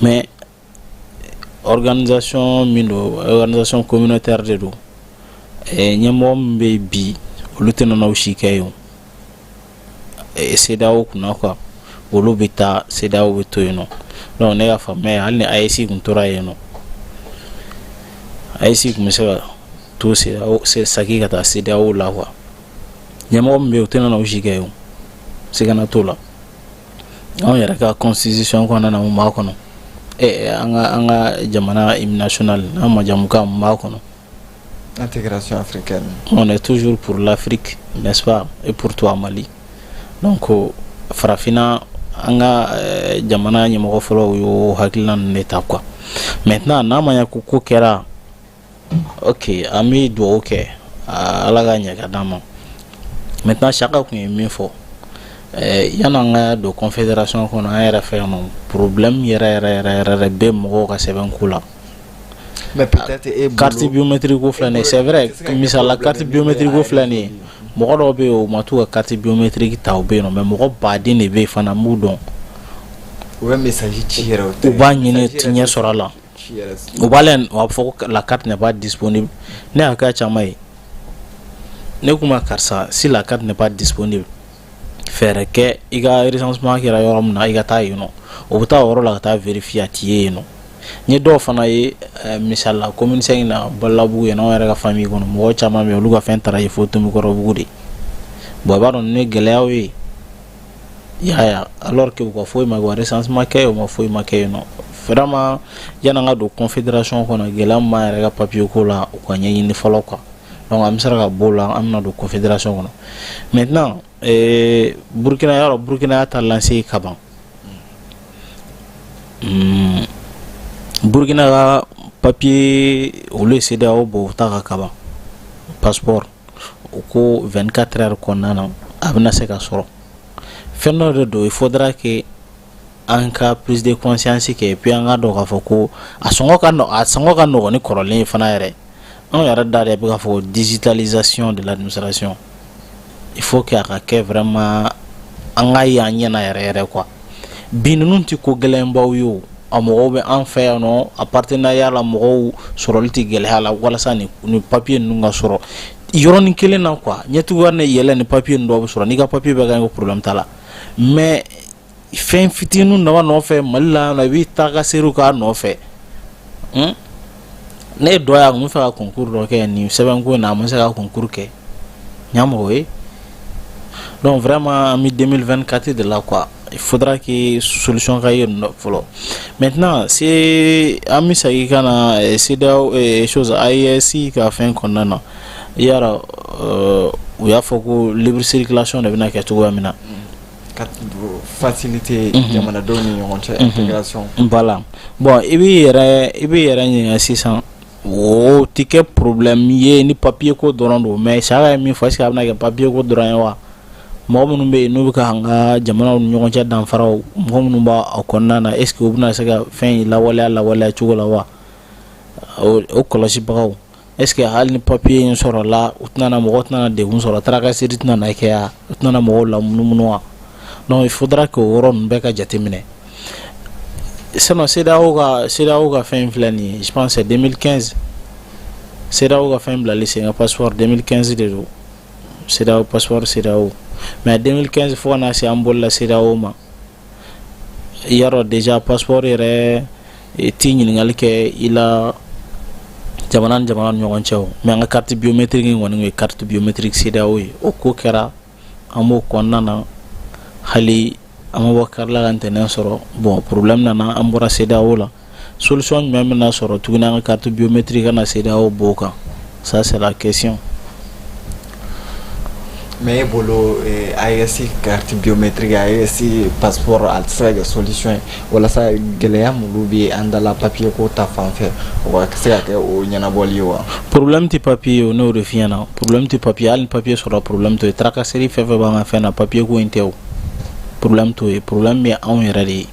Mais organisation min don, organisation communautaire de don, ɲɛmɔgɔ min bɛ yen bi, olu tɛ nɔnɔw si kɛ yen CEDEAO kunna quoi. Olu bɛ taa, CEDEAO bɛ to yen nɔ. Donc ne ka faamuya ye, hali ni AES kun tora yen nɔ, AES kun bɛ se ka to CEDEAO, saki ka taa CEDEAO la quoi. Ɲɛmɔgɔ min bɛ yen, o tɛ nɔnɔw si kɛ yen, sigana t'o la. Anw yɛrɛ ka constitution kɔnɔna na, mun b'a kɔnɔ? An ka jamana hymne national, an majamukan, mun b'a kɔnɔ? Intégration africaine. On est toujours pour l'Afrique, n'est-ce pas, et pour toi Mali. Donc farafinna, an ka jamana ɲɛmɔgɔ fɔlɔw y'o hakilina ninnu de ta quoi. Maintenant, n'a ma ɲɛ ko ko kɛra, ok, an bɛ dugawu kɛ, Ala ka ɲɛ ka d'an ma. Maintenant, Saka kun ye min fɔ, yan'an ka don confédération kɔnɔ, an yɛrɛ fɛ yan nɔ, problème yɛrɛ yɛrɛ yɛrɛ yɛrɛ bɛ mɔgɔw ka sɛbɛnko la. Mais peut-être e bolo, carte biométrique ko filɛ nin ye, c'est vrai. Misali la, carte biométrique ko filɛ nin ye, mɔgɔ dɔw bɛ yen, o ma t'u ka carte biométrique ta, o bɛ yen nɔ. Mais mɔgɔ baden de bɛ yen fana, n b'u dɔn. U bɛ message ci yɛrɛ, o tɛ U b'a ɲini, ti ɲɛ sɔrɔ a la. Ci yɛrɛ. U b'a lajɛ, u b'a fɔ ko la carte n'est pas disponible. Ne y'a kɛ caman ye, ne kuma karisa, si la carte n'est pas disponible, fɛɛrɛ kɛ i ka recensement kɛra yɔrɔ min na, i ka taa yen nɔ. O bɛ taa o yɔrɔ la ka taa vérifier, a ti ye yen nɔ. N ye dɔw fana ye, misali la, commune 5 na, Balabugu yen, anw yɛrɛ ka famille kɔnɔ, mɔgɔ caman bɛ yen, olu ka fɛn taara yen fo Tomikɔrɔbugu de. Bon, i b'a dɔn ninnu ye gɛlɛyaw ye, i y'a ye, alors que u ka foyi ma kɛ, u ka recensement kɛ, u ma foyi ma kɛ yen nɔ. Vraiment, yan'an ka don confédération kɔnɔ, gɛlɛya min b'an yɛrɛ ka papier ko la, u ka ɲɛɲini fɔlɔ quoi. Donc an bɛ sera ka bɔ o la, an bɛna don confédération kɔnɔ. Maintenant, Burukina, y'a dɔn Burukina y'a ta lancé ka ban. Burukina ka papier, olu ye CEDEAO bɔ u ta ka ban passeport, u ko 24 heures kɔnɔna na, a bɛna se ka sɔrɔ. Fɛn dɔ de don, il faudra que an ka prise de conscience kɛ, et puis an ka dɔn k'a fɔ ko a sɔngɔ ka nɔgɔn ni kɔrɔlen ye fana yɛrɛ. Anw yɛrɛ da de bɛ k'a fɔ digitalisation de l'administration, il faut que a ka kɛ vraiment, an ka ye an ɲɛna yɛrɛ yɛrɛ quoi. Bi ninnu tɛ ko gɛlɛnbaw ye o, a mɔgɔw bɛ an fɛ yan nɔ, a partenariat la, mɔgɔw sɔrɔli tɛ gɛlɛya la walasa nin papier ninnu ka sɔrɔ yɔrɔnin kelen na quoi. Ɲɛtuguya ni yɛlɛ ni papier ninnu dɔw bɛ sɔrɔ, n'i ka papier bɛɛ ka ɲi, ko problème t'a la. Mais fɛn fitinin dama nɔfɛ Mali la yan nɔ, i b'i taa ka seeriw k'a nɔfɛ. Ne ye dɔ ye, a kun bɛ fɛ ka concours dɔ kɛ nin sɛbɛnko in na, a ma se ka concours kɛ ɲamɔgɔ ye. Donc vraiment, an bɛ 2024 de la quoi, il faudra que solution ka ye nɔ fɔlɔ. Maintenant, c'est an bɛ segin ka na CEDEAO chose, AES ka fɛn kɔnɔna na, yara u y'a fɔ ko libre circulation de bɛna kɛ cogoya min na. Ka faciliter jamanadenw ni ɲɔgɔn cɛ, intégration. Voilà. Bon, i b'i yɛrɛ ɲininka sisan, o ti kɛ problème ye ni papier ko dɔrɔn don? Mais Saka ye min fɔ, est ce que a bɛna kɛ papier ko dɔrɔn ye wa? Mɔgɔ minnu bɛ yen n'u bɛ ka an ka jamanaw ni ɲɔgɔn cɛ danfaraw, mɔgɔ minnu b'a a kɔnɔna na, est ce que u bɛna se ka fɛn in lawaleya cogo la wa? O kɔlɔsibagaw, est ce que hali ni papier in sɔrɔla, u tɛna na, mɔgɔw tɛna na degun sɔrɔ, tracasserie tɛna na kɛ ya, u tɛna na mɔgɔw lamunumunu wa? Donc il faudra que o yɔrɔ ninnu bɛɛ ka jateminɛ. Sinon CEDEAO ka fɛn in filɛ nin ye, je pense c'est 2015, CEDEAO ka fɛn bilali sen ka passeport, 2015 de don, CEDEAO passeport, CEDEAO. Mais 2015 fo ka na se an bolila CEDEAO ma, yarɔ déjà passeport yɛrɛ ti ɲininkali kɛ i la jamana ni jamana ni ɲɔgɔn cɛ o. Mais an ka carte biométrique in kɔni ye carte biométrique CEDEAO ye, o ko kɛra, an b'o kɔnɔna na. Hali an ma bɔ karila ka ntɛnɛn sɔrɔ, bon, problème nana, an bɔra CEDEAO la. Solution jumɛn bɛna sɔrɔ tuguni an ka carte biométrique ka na CEDEAO b'o kan? Ça, c'est la question. Mais e bolo, AES carte biométrique, AES passeport, a tɛ se ka kɛ solution ye walasa gɛlɛya minnu bɛ an da la papier ko ta fan fɛ, o ka se ka kɛ o ɲɛnabɔli ye wa? Problème tɛ papier ye o, n'o de f'i ɲɛna. Problème tɛ papier, hali ni papier sɔrɔ, problème t'o ye. Tracasserie fɛn fɛn b'an ka fɛn na, papier ko in tɛ o, problème t'o ye. Problème bɛ anw yɛrɛ de ye.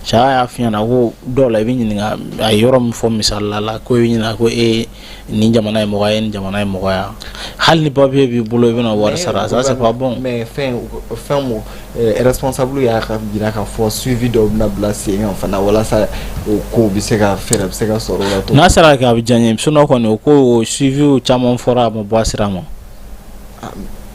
Saya y'a f'i ɲɛna ko dɔw la, i bɛ ɲininka a ye yɔrɔ min fɔ misali la, ko i bɛ ɲininka ko e nin jamana ye mɔgɔ ye, nin jamana ye mɔgɔ ya. Hali ni papier b'i bolo, i bɛna wari sara, ça, c'est pas bon. Mais fɛn mun responsable y'a ka jira k'a fɔ suivi dɔw bɛna bila sen kan fana walasa o ko bɛ se ka fɛɛrɛ bɛ se ka sɔrɔ o la cogo. N'a sera ka kɛ, a bɛ diya n ye. Sinon kɔni, o ko suivi caman fɔra, a ma bɔ a sira ma.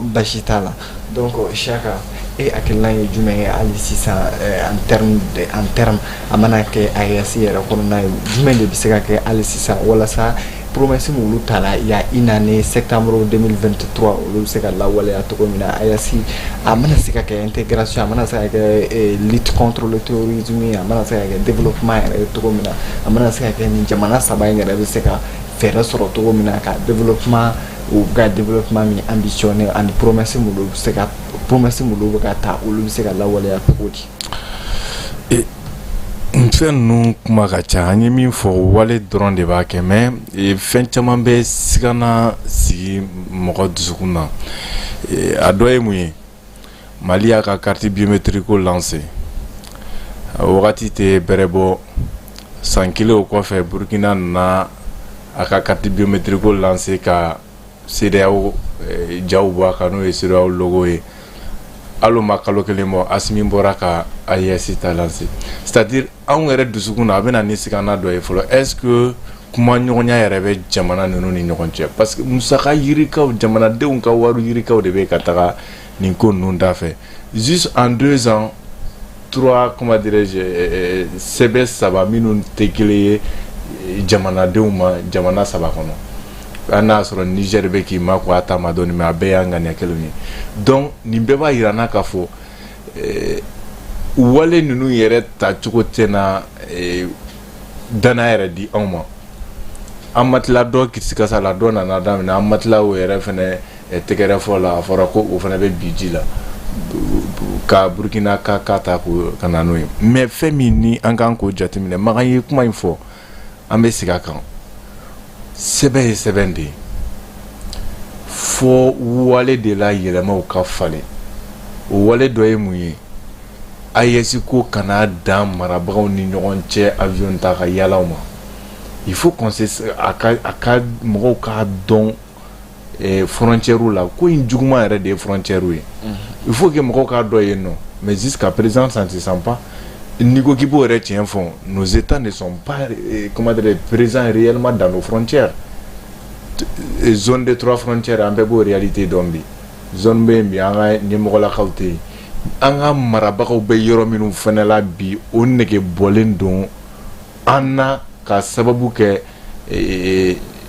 Basi t'a la. Donc Siyaka, e hakilina ye jumɛn ye hali sisan en terme, a mana kɛ AES yɛrɛ kɔnɔna ye, jumɛn de bɛ se ka kɛ hali sisan walasa promesse minnu ta la il y a une année, septembre 2023, olu bɛ se ka lawaleya cogo min na? AES a mana se ka kɛ intégration, a mana se ka kɛ lutte contre le terrorisme, a mana se ka kɛ développement yɛrɛ ye cogo min na, a mana se ka kɛ nin jamana saba in yɛrɛ bɛ se ka fɛɛrɛ sɔrɔ cogo min na ka développement, u ka développement min ambitionné, ani promesse minnu bɛ se ka, promesse minnu bɛ ka ta, olu bɛ se ka lawaleya cogo di? Fɛn ninnu kuma ka ca. An ye min fɔ, wale dɔrɔn de b'a kɛ. Mais fɛn caman bɛ sigana sigi mɔgɔ dusukun na. A dɔ ye mun ye? Mali y'a ka carte biométrique ko lancé, a wagati tɛ bɛrɛ bɔ san kelen o kɔfɛ, Burukina nana a ka carte biométrique ko lancé ka CEDEAO jaw bɔ a kan, n'o ye CEDEAO logo ye. Hali o ma kalo kelen bɔ, Asimi bɔra ka AES ta lancé. C'est à dire, anw yɛrɛ dusukun na, a bɛ na ni sigana dɔ ye fɔlɔ: est ce que kuma ɲɔgɔnya yɛrɛ bɛ jamana ninnu ni ɲɔgɔn cɛ? Parce que musaka yirikaw, jamanadenw ka wari yirikaw de bɛ ka taga nin ko ninnu da fɛ. Juste en 2 ans, trois, comment dirais-je, sɛbɛn saba minnu tɛ kelen ye jamanadenw ma jamana saba kɔnɔ. Hali n'a y'a sɔrɔ Niger bɛ k'i makun a ta ma dɔɔni, mais a bɛɛ y'an ŋaniya kelenw ye. Donc nin bɛɛ b'a yira n na k'a fɔ wale ninnu yɛrɛ tacogo tɛna danaya yɛrɛ di anw ma. An ma tila dɔ kisikasa la, dɔ nana daminɛ. An ma tila o yɛrɛ fɛnɛ tɛgɛrɛ fɔ la, a fɔra ko o fana bɛ bi ji la ka Burukina ka ta ko ka na n'o ye. Mais fɛn min ni an kan k'o jateminɛ, Makan ye kuma in fɔ, an bɛ segin a kan: sɛbɛn ye sɛbɛn de ye, fɔ wale de la yɛlɛmaw ka falen. O wale dɔ ye mun ye? AES ko kana dan marabagaw ni ɲɔgɔn cɛ avion ta ka yalaw ma. Il faut qu'on se a ka mɔgɔw k'a dɔn frontière la, ko in juguman yɛrɛ de ye frontière ye. Il faut que mɔgɔw k'a dɔn yen nɔ. Mais jusqu'à présent, ça ne se sent pas. N'i ko k'i b'o yɛrɛ tiɲɛ fɔ, nos états ne sont pas comment dire, présents réellement dans nos frontières. Zone de trois frontières, an bɛɛ b'o réalité dɔn bi. Zone bɛ yen bi, an ka ɲɛmɔgɔlakaw tɛ yen, an ka marabagaw bɛ yɔrɔ minnu fana la bi, o nege bɔlen don an na ka sababu kɛ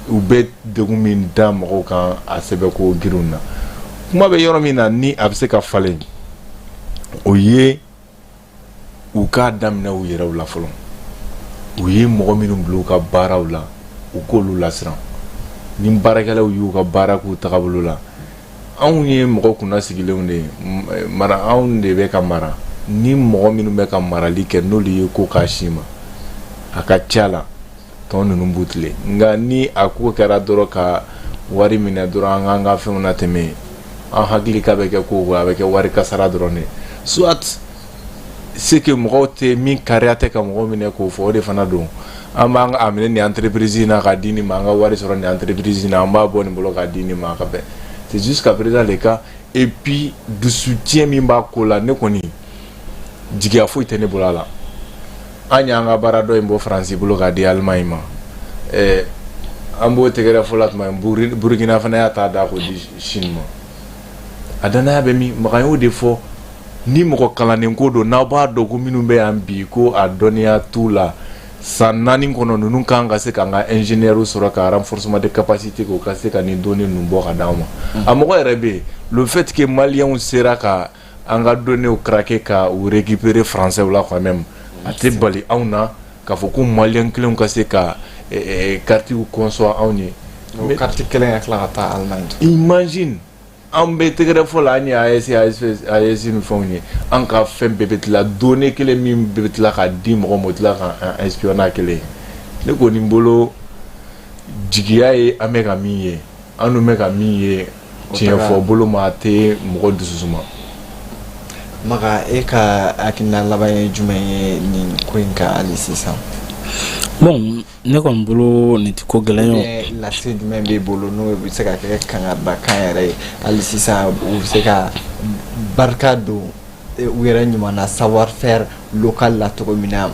u bɛ degun min da mɔgɔw kan a sɛbɛnko girinw na. Kuma bɛ yɔrɔ min na ni a bɛ se ka falen, o ye u k'a daminɛ u yɛrɛw la fɔlɔ. U ye mɔgɔ minnu bila u ka baaraw la, u k'olu lasiran. Ni baarakɛlaw y'u ka baara k'u tagabolo la, anw ye mɔgɔ kunna sigilenw de ye, mara anw de bɛ ka mara. Ni mɔgɔ minnu bɛ ka marali kɛ, n'olu ye ko k'a si ma, a ka ca la tɔ ninnu b'u tilen. Nka ni a ko kɛra dɔrɔn ka wari minɛ dɔrɔn, an k'an ka fɛnw latɛmɛ, an hakili ka bɛ kɛ ko a bɛ kɛ wari kasara dɔrɔn de. Soit c'est que mɔgɔw tɛ min kariya tɛ ka mɔgɔw minɛ k'o fɔ, o de fana don. An b'an a minɛ nin entreprise in na k'a di nin ma, an ka wari sɔrɔ nin entreprise in na, an b'a bɔ nin bolo k'a di nin ma, a ka bɛn. C'est jusqu'à présent le cas. Et puis dusutiɲɛ min b'a ko la, ne kɔni jigiya foyi tɛ ne bolo a la. An y'an ka baara dɔ in bɔ Faransi bolo k'a di Allemagne ma, an b'o tɛgɛrɛ fɔ la tuma min, Burukina fana y'a ta da k'o di Chine ma. A danaya bɛ min? Makan y'o de fɔ. Ni mɔgɔ kalannen ko don, n'aw b'a dɔn ko minnu bɛ yan bi, ko a dɔnniya t'u la, san 4 kɔnɔ ninnu kan ka se k'an ka ingénieur sɔrɔ ka renforcement de capacité kɛ, u ka se ka nin donni ninnu bɔ ka d'anw ma. A mɔgɔ yɛrɛ bɛ yen. Le fait que Maliyɛnw sera ka an ka données craquer ka u récupérer Français la quand même, a tɛ bali anw na k'a fɔ ko Maliyɛn kelenw ka se ka carte conçoit anw ye. O carte kelen ka tila ka taa Allemagne. Imagine. An bɛ tɛgɛrɛ fɔ la, an ye AES, AES ni fɛnw ye. An ka fɛn bɛɛ bɛ tila, données kelen min bɛɛ bɛ tila k'a di mɔgɔ ma, o tila k'an espionner kelen ye. Ne kɔni bolo, jigiya ye an bɛ ka min ye, an dun bɛ ka min ye, tiɲɛ fɔ bolo ma, a tɛ mɔgɔ dusu suma. Maga, e ka hakilina laban ye jumɛn ye nin ko in kan hali sisan? Bon, ne kɔni bolo, nin tɛ ko gɛlɛn ye. Lase jumɛn b'e bolo n'o bɛ se ka kɛ kangaridakan yɛrɛ ye hali sisan, u bɛ se ka barika don u yɛrɛ ɲuman na savoir faire local la cogo min na,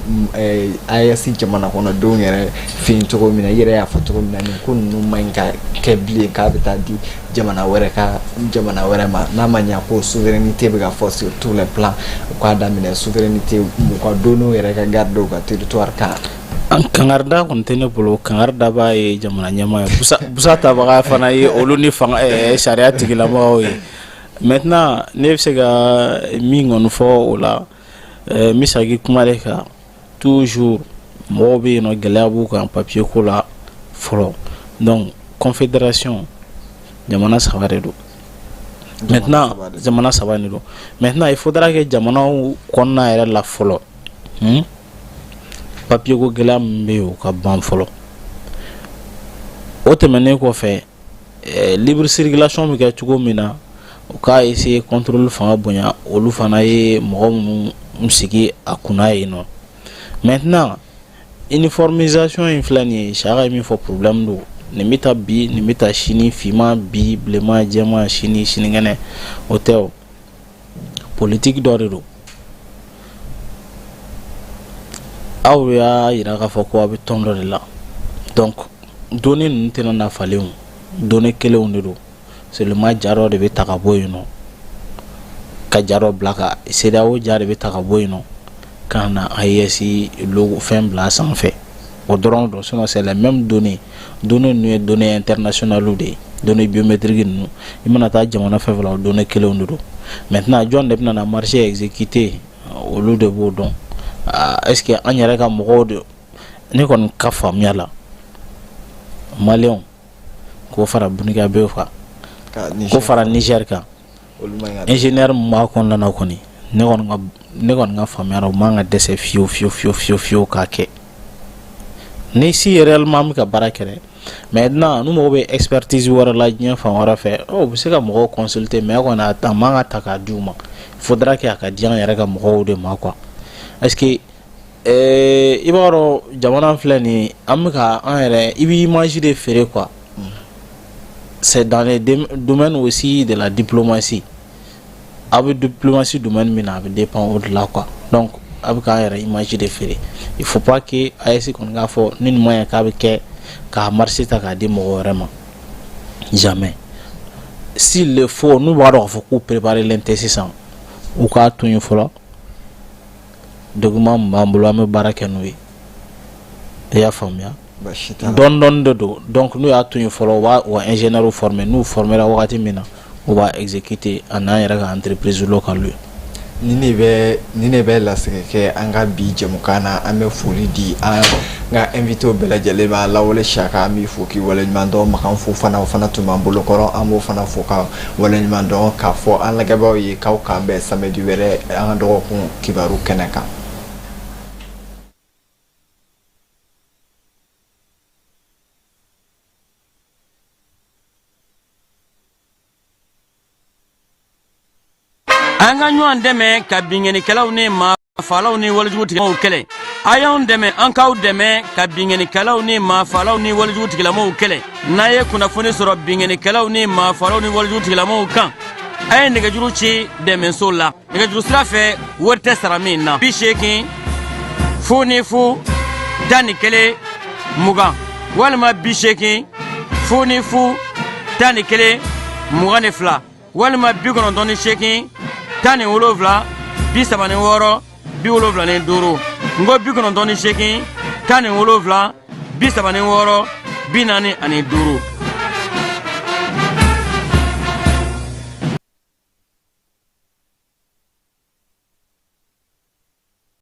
AES jamana kɔnɔdenw yɛrɛ fɛ yen cogo min na? I yɛrɛ y'a fɔ cogo min na, nin ko ninnu man ɲi ka kɛ bilen k'a bɛ taa di jamana wɛrɛ ka jamana wɛrɛ ma. N'a ma ɲa ko souveraineté bɛ ka fɔ sur tous les plans, u k'a daminɛ souveraineté u ka données yɛrɛ ka garder u ka territoire kan. An kangarida kɔni tɛ ne bolo. Kangarida b'a ye jamana ɲɛmaa ye, busa busa tabaga fana ye olu ni fanga sariya tigilamɔgɔw ye. Maintenant, ne bɛ se ka min kɔni fɔ o la, n bɛ segin kuma de kan toujours. Mɔgɔw bɛ yen nɔ, gɛlɛya b'u kan papier ko la fɔlɔ. Donc confédération, jamana saba de don. Maintenant, jamana saba de don. Maintenant, il faudra que jamanaw kɔnɔna yɛrɛ la fɔlɔ, papier ko gɛlɛya min bɛ yen, o ka ban fɔlɔ. O tɛmɛnen kɔfɛ, libre circulation bɛ kɛ cogo min na, u k'a essayer contrôle fanga bonya. Olu fana ye mɔgɔ minnu sigi a kunna yen nɔ. Maintenant, uniformisation in filɛ nin ye, Saka ye min fɔ, problème don. Nin bɛ taa bi, nin bɛ taa sini, finman bi, bilenman, jɛman sini, sinikɛnɛ. O tɛ, o politique dɔ de don. Aw y'a yira k'a fɔ ko aw bɛ tɔn dɔ de la, donc données ninnu tɛna na falen. O données kelenw de don, seulement ja dɔ de bɛ ta ka bɔ yen nɔ ka ja dɔ bila ka CEDEAO ja de bɛ ta ka bɔ yen nɔ ka na AES logo fɛn bila a sanfɛ, o dɔrɔn don. Sinon, c'est les mêmes données. Données ninnu ye données internationales de ye. Données biométriques ninnu, i mana taa jamana fɛn fɛn la, o données kelenw de don. Maintenant, jɔn de bɛna na marché exécuter? Olu de b'o dɔn. Est ce que an yɛrɛ ka mɔgɔw de? Ne kɔni ka faamuya la, maliyɛnw k'o fara Burkinabéw kan, k'o fara Niger kan, ingénieur min b'a kɔnɔna na kɔni, ne kɔni ka faamuya la, o man ka dɛsɛ fiyewu fiyewu fiyewu fiyewu fiyewu k'a kɛ ni si réellement an bɛ ka baara kɛ dɛ. Maintenant, n'u mago bɛ expertise wɛrɛ la diɲɛ fan wɛrɛ fɛ, u bɛ se ka mɔgɔw consulter, mais kɔni a man ka ta k'a di u ma. Il faudra que a ka di an yɛrɛ ka mɔgɔw de ma, quoi. Est-ce que i b'a dɔn, jamana filɛ nin ye, an bɛ ka an yɛrɛ, i bɛ image de feere, quoi. C'est dans les domaines aussi de la diplomatie. A bɛ diplomatie domaine min na, a bɛ dépend o de la, quoi. Donc a bɛ k'an yɛrɛ image de feere. Il faut pas que AES kɔni k'a fɔ ni nin ma ɲɛ k'a bɛ kɛ k'a marché ta k'a di mɔgɔ wɛrɛ ma, jamais. S'il le faut, n'u b'a dɔn k'a fɔ k'u préparer len tɛ sisan, u k'a to yen fɔlɔ. Document min b'an bolo, an bɛ baara kɛ n'o ye, i y'a faamuya? Dɔɔni dɔɔni de don. Donc n'u y'a to yen fɔlɔ, u b'a u ka ingénieur former. N'u formera wagati min na, u b'a exécuter a n'an yɛrɛ ka entreprise locale ye. Ni ne bɛ lasigi kɛ an ka bi jɛmukan na, an bɛ foli di an ka invité bɛɛ lajɛlen ma. Lawale Saka, an b'i fo k'i waleɲuman dɔn. Makan fo fana, o fana tun b'an bolo kɔrɔ, an b'o fana fo ka waleɲuman dɔn, k'a fɔ an lajɛbaaw ye k'aw k'an bɛn samedi wɛrɛ an ka dɔgɔkun kibaru kɛnɛ kan. An ka ɲɔgɔn dɛmɛ ka binkannikɛlaw ni maafalaw ni walejugu tigilamɔgɔw kɛlɛ. A y'anw dɛmɛ, an k'aw dɛmɛ ka binkannikɛlaw ni maafalaw ni walejugu tigilamɔgɔw kɛlɛ. N'a ye kunnafoni sɔrɔ binkannikɛlaw ni maafalaw ni walejugu tigilamɔgɔw kan, a ye nɛgɛjuru ci dɛmɛso la nɛgɛjuru sira fɛ, wari tɛ sara min na: 80 00 11 20 walima 80 00 11 22 walima 98 17 36 75. N ko 98 17 36 45.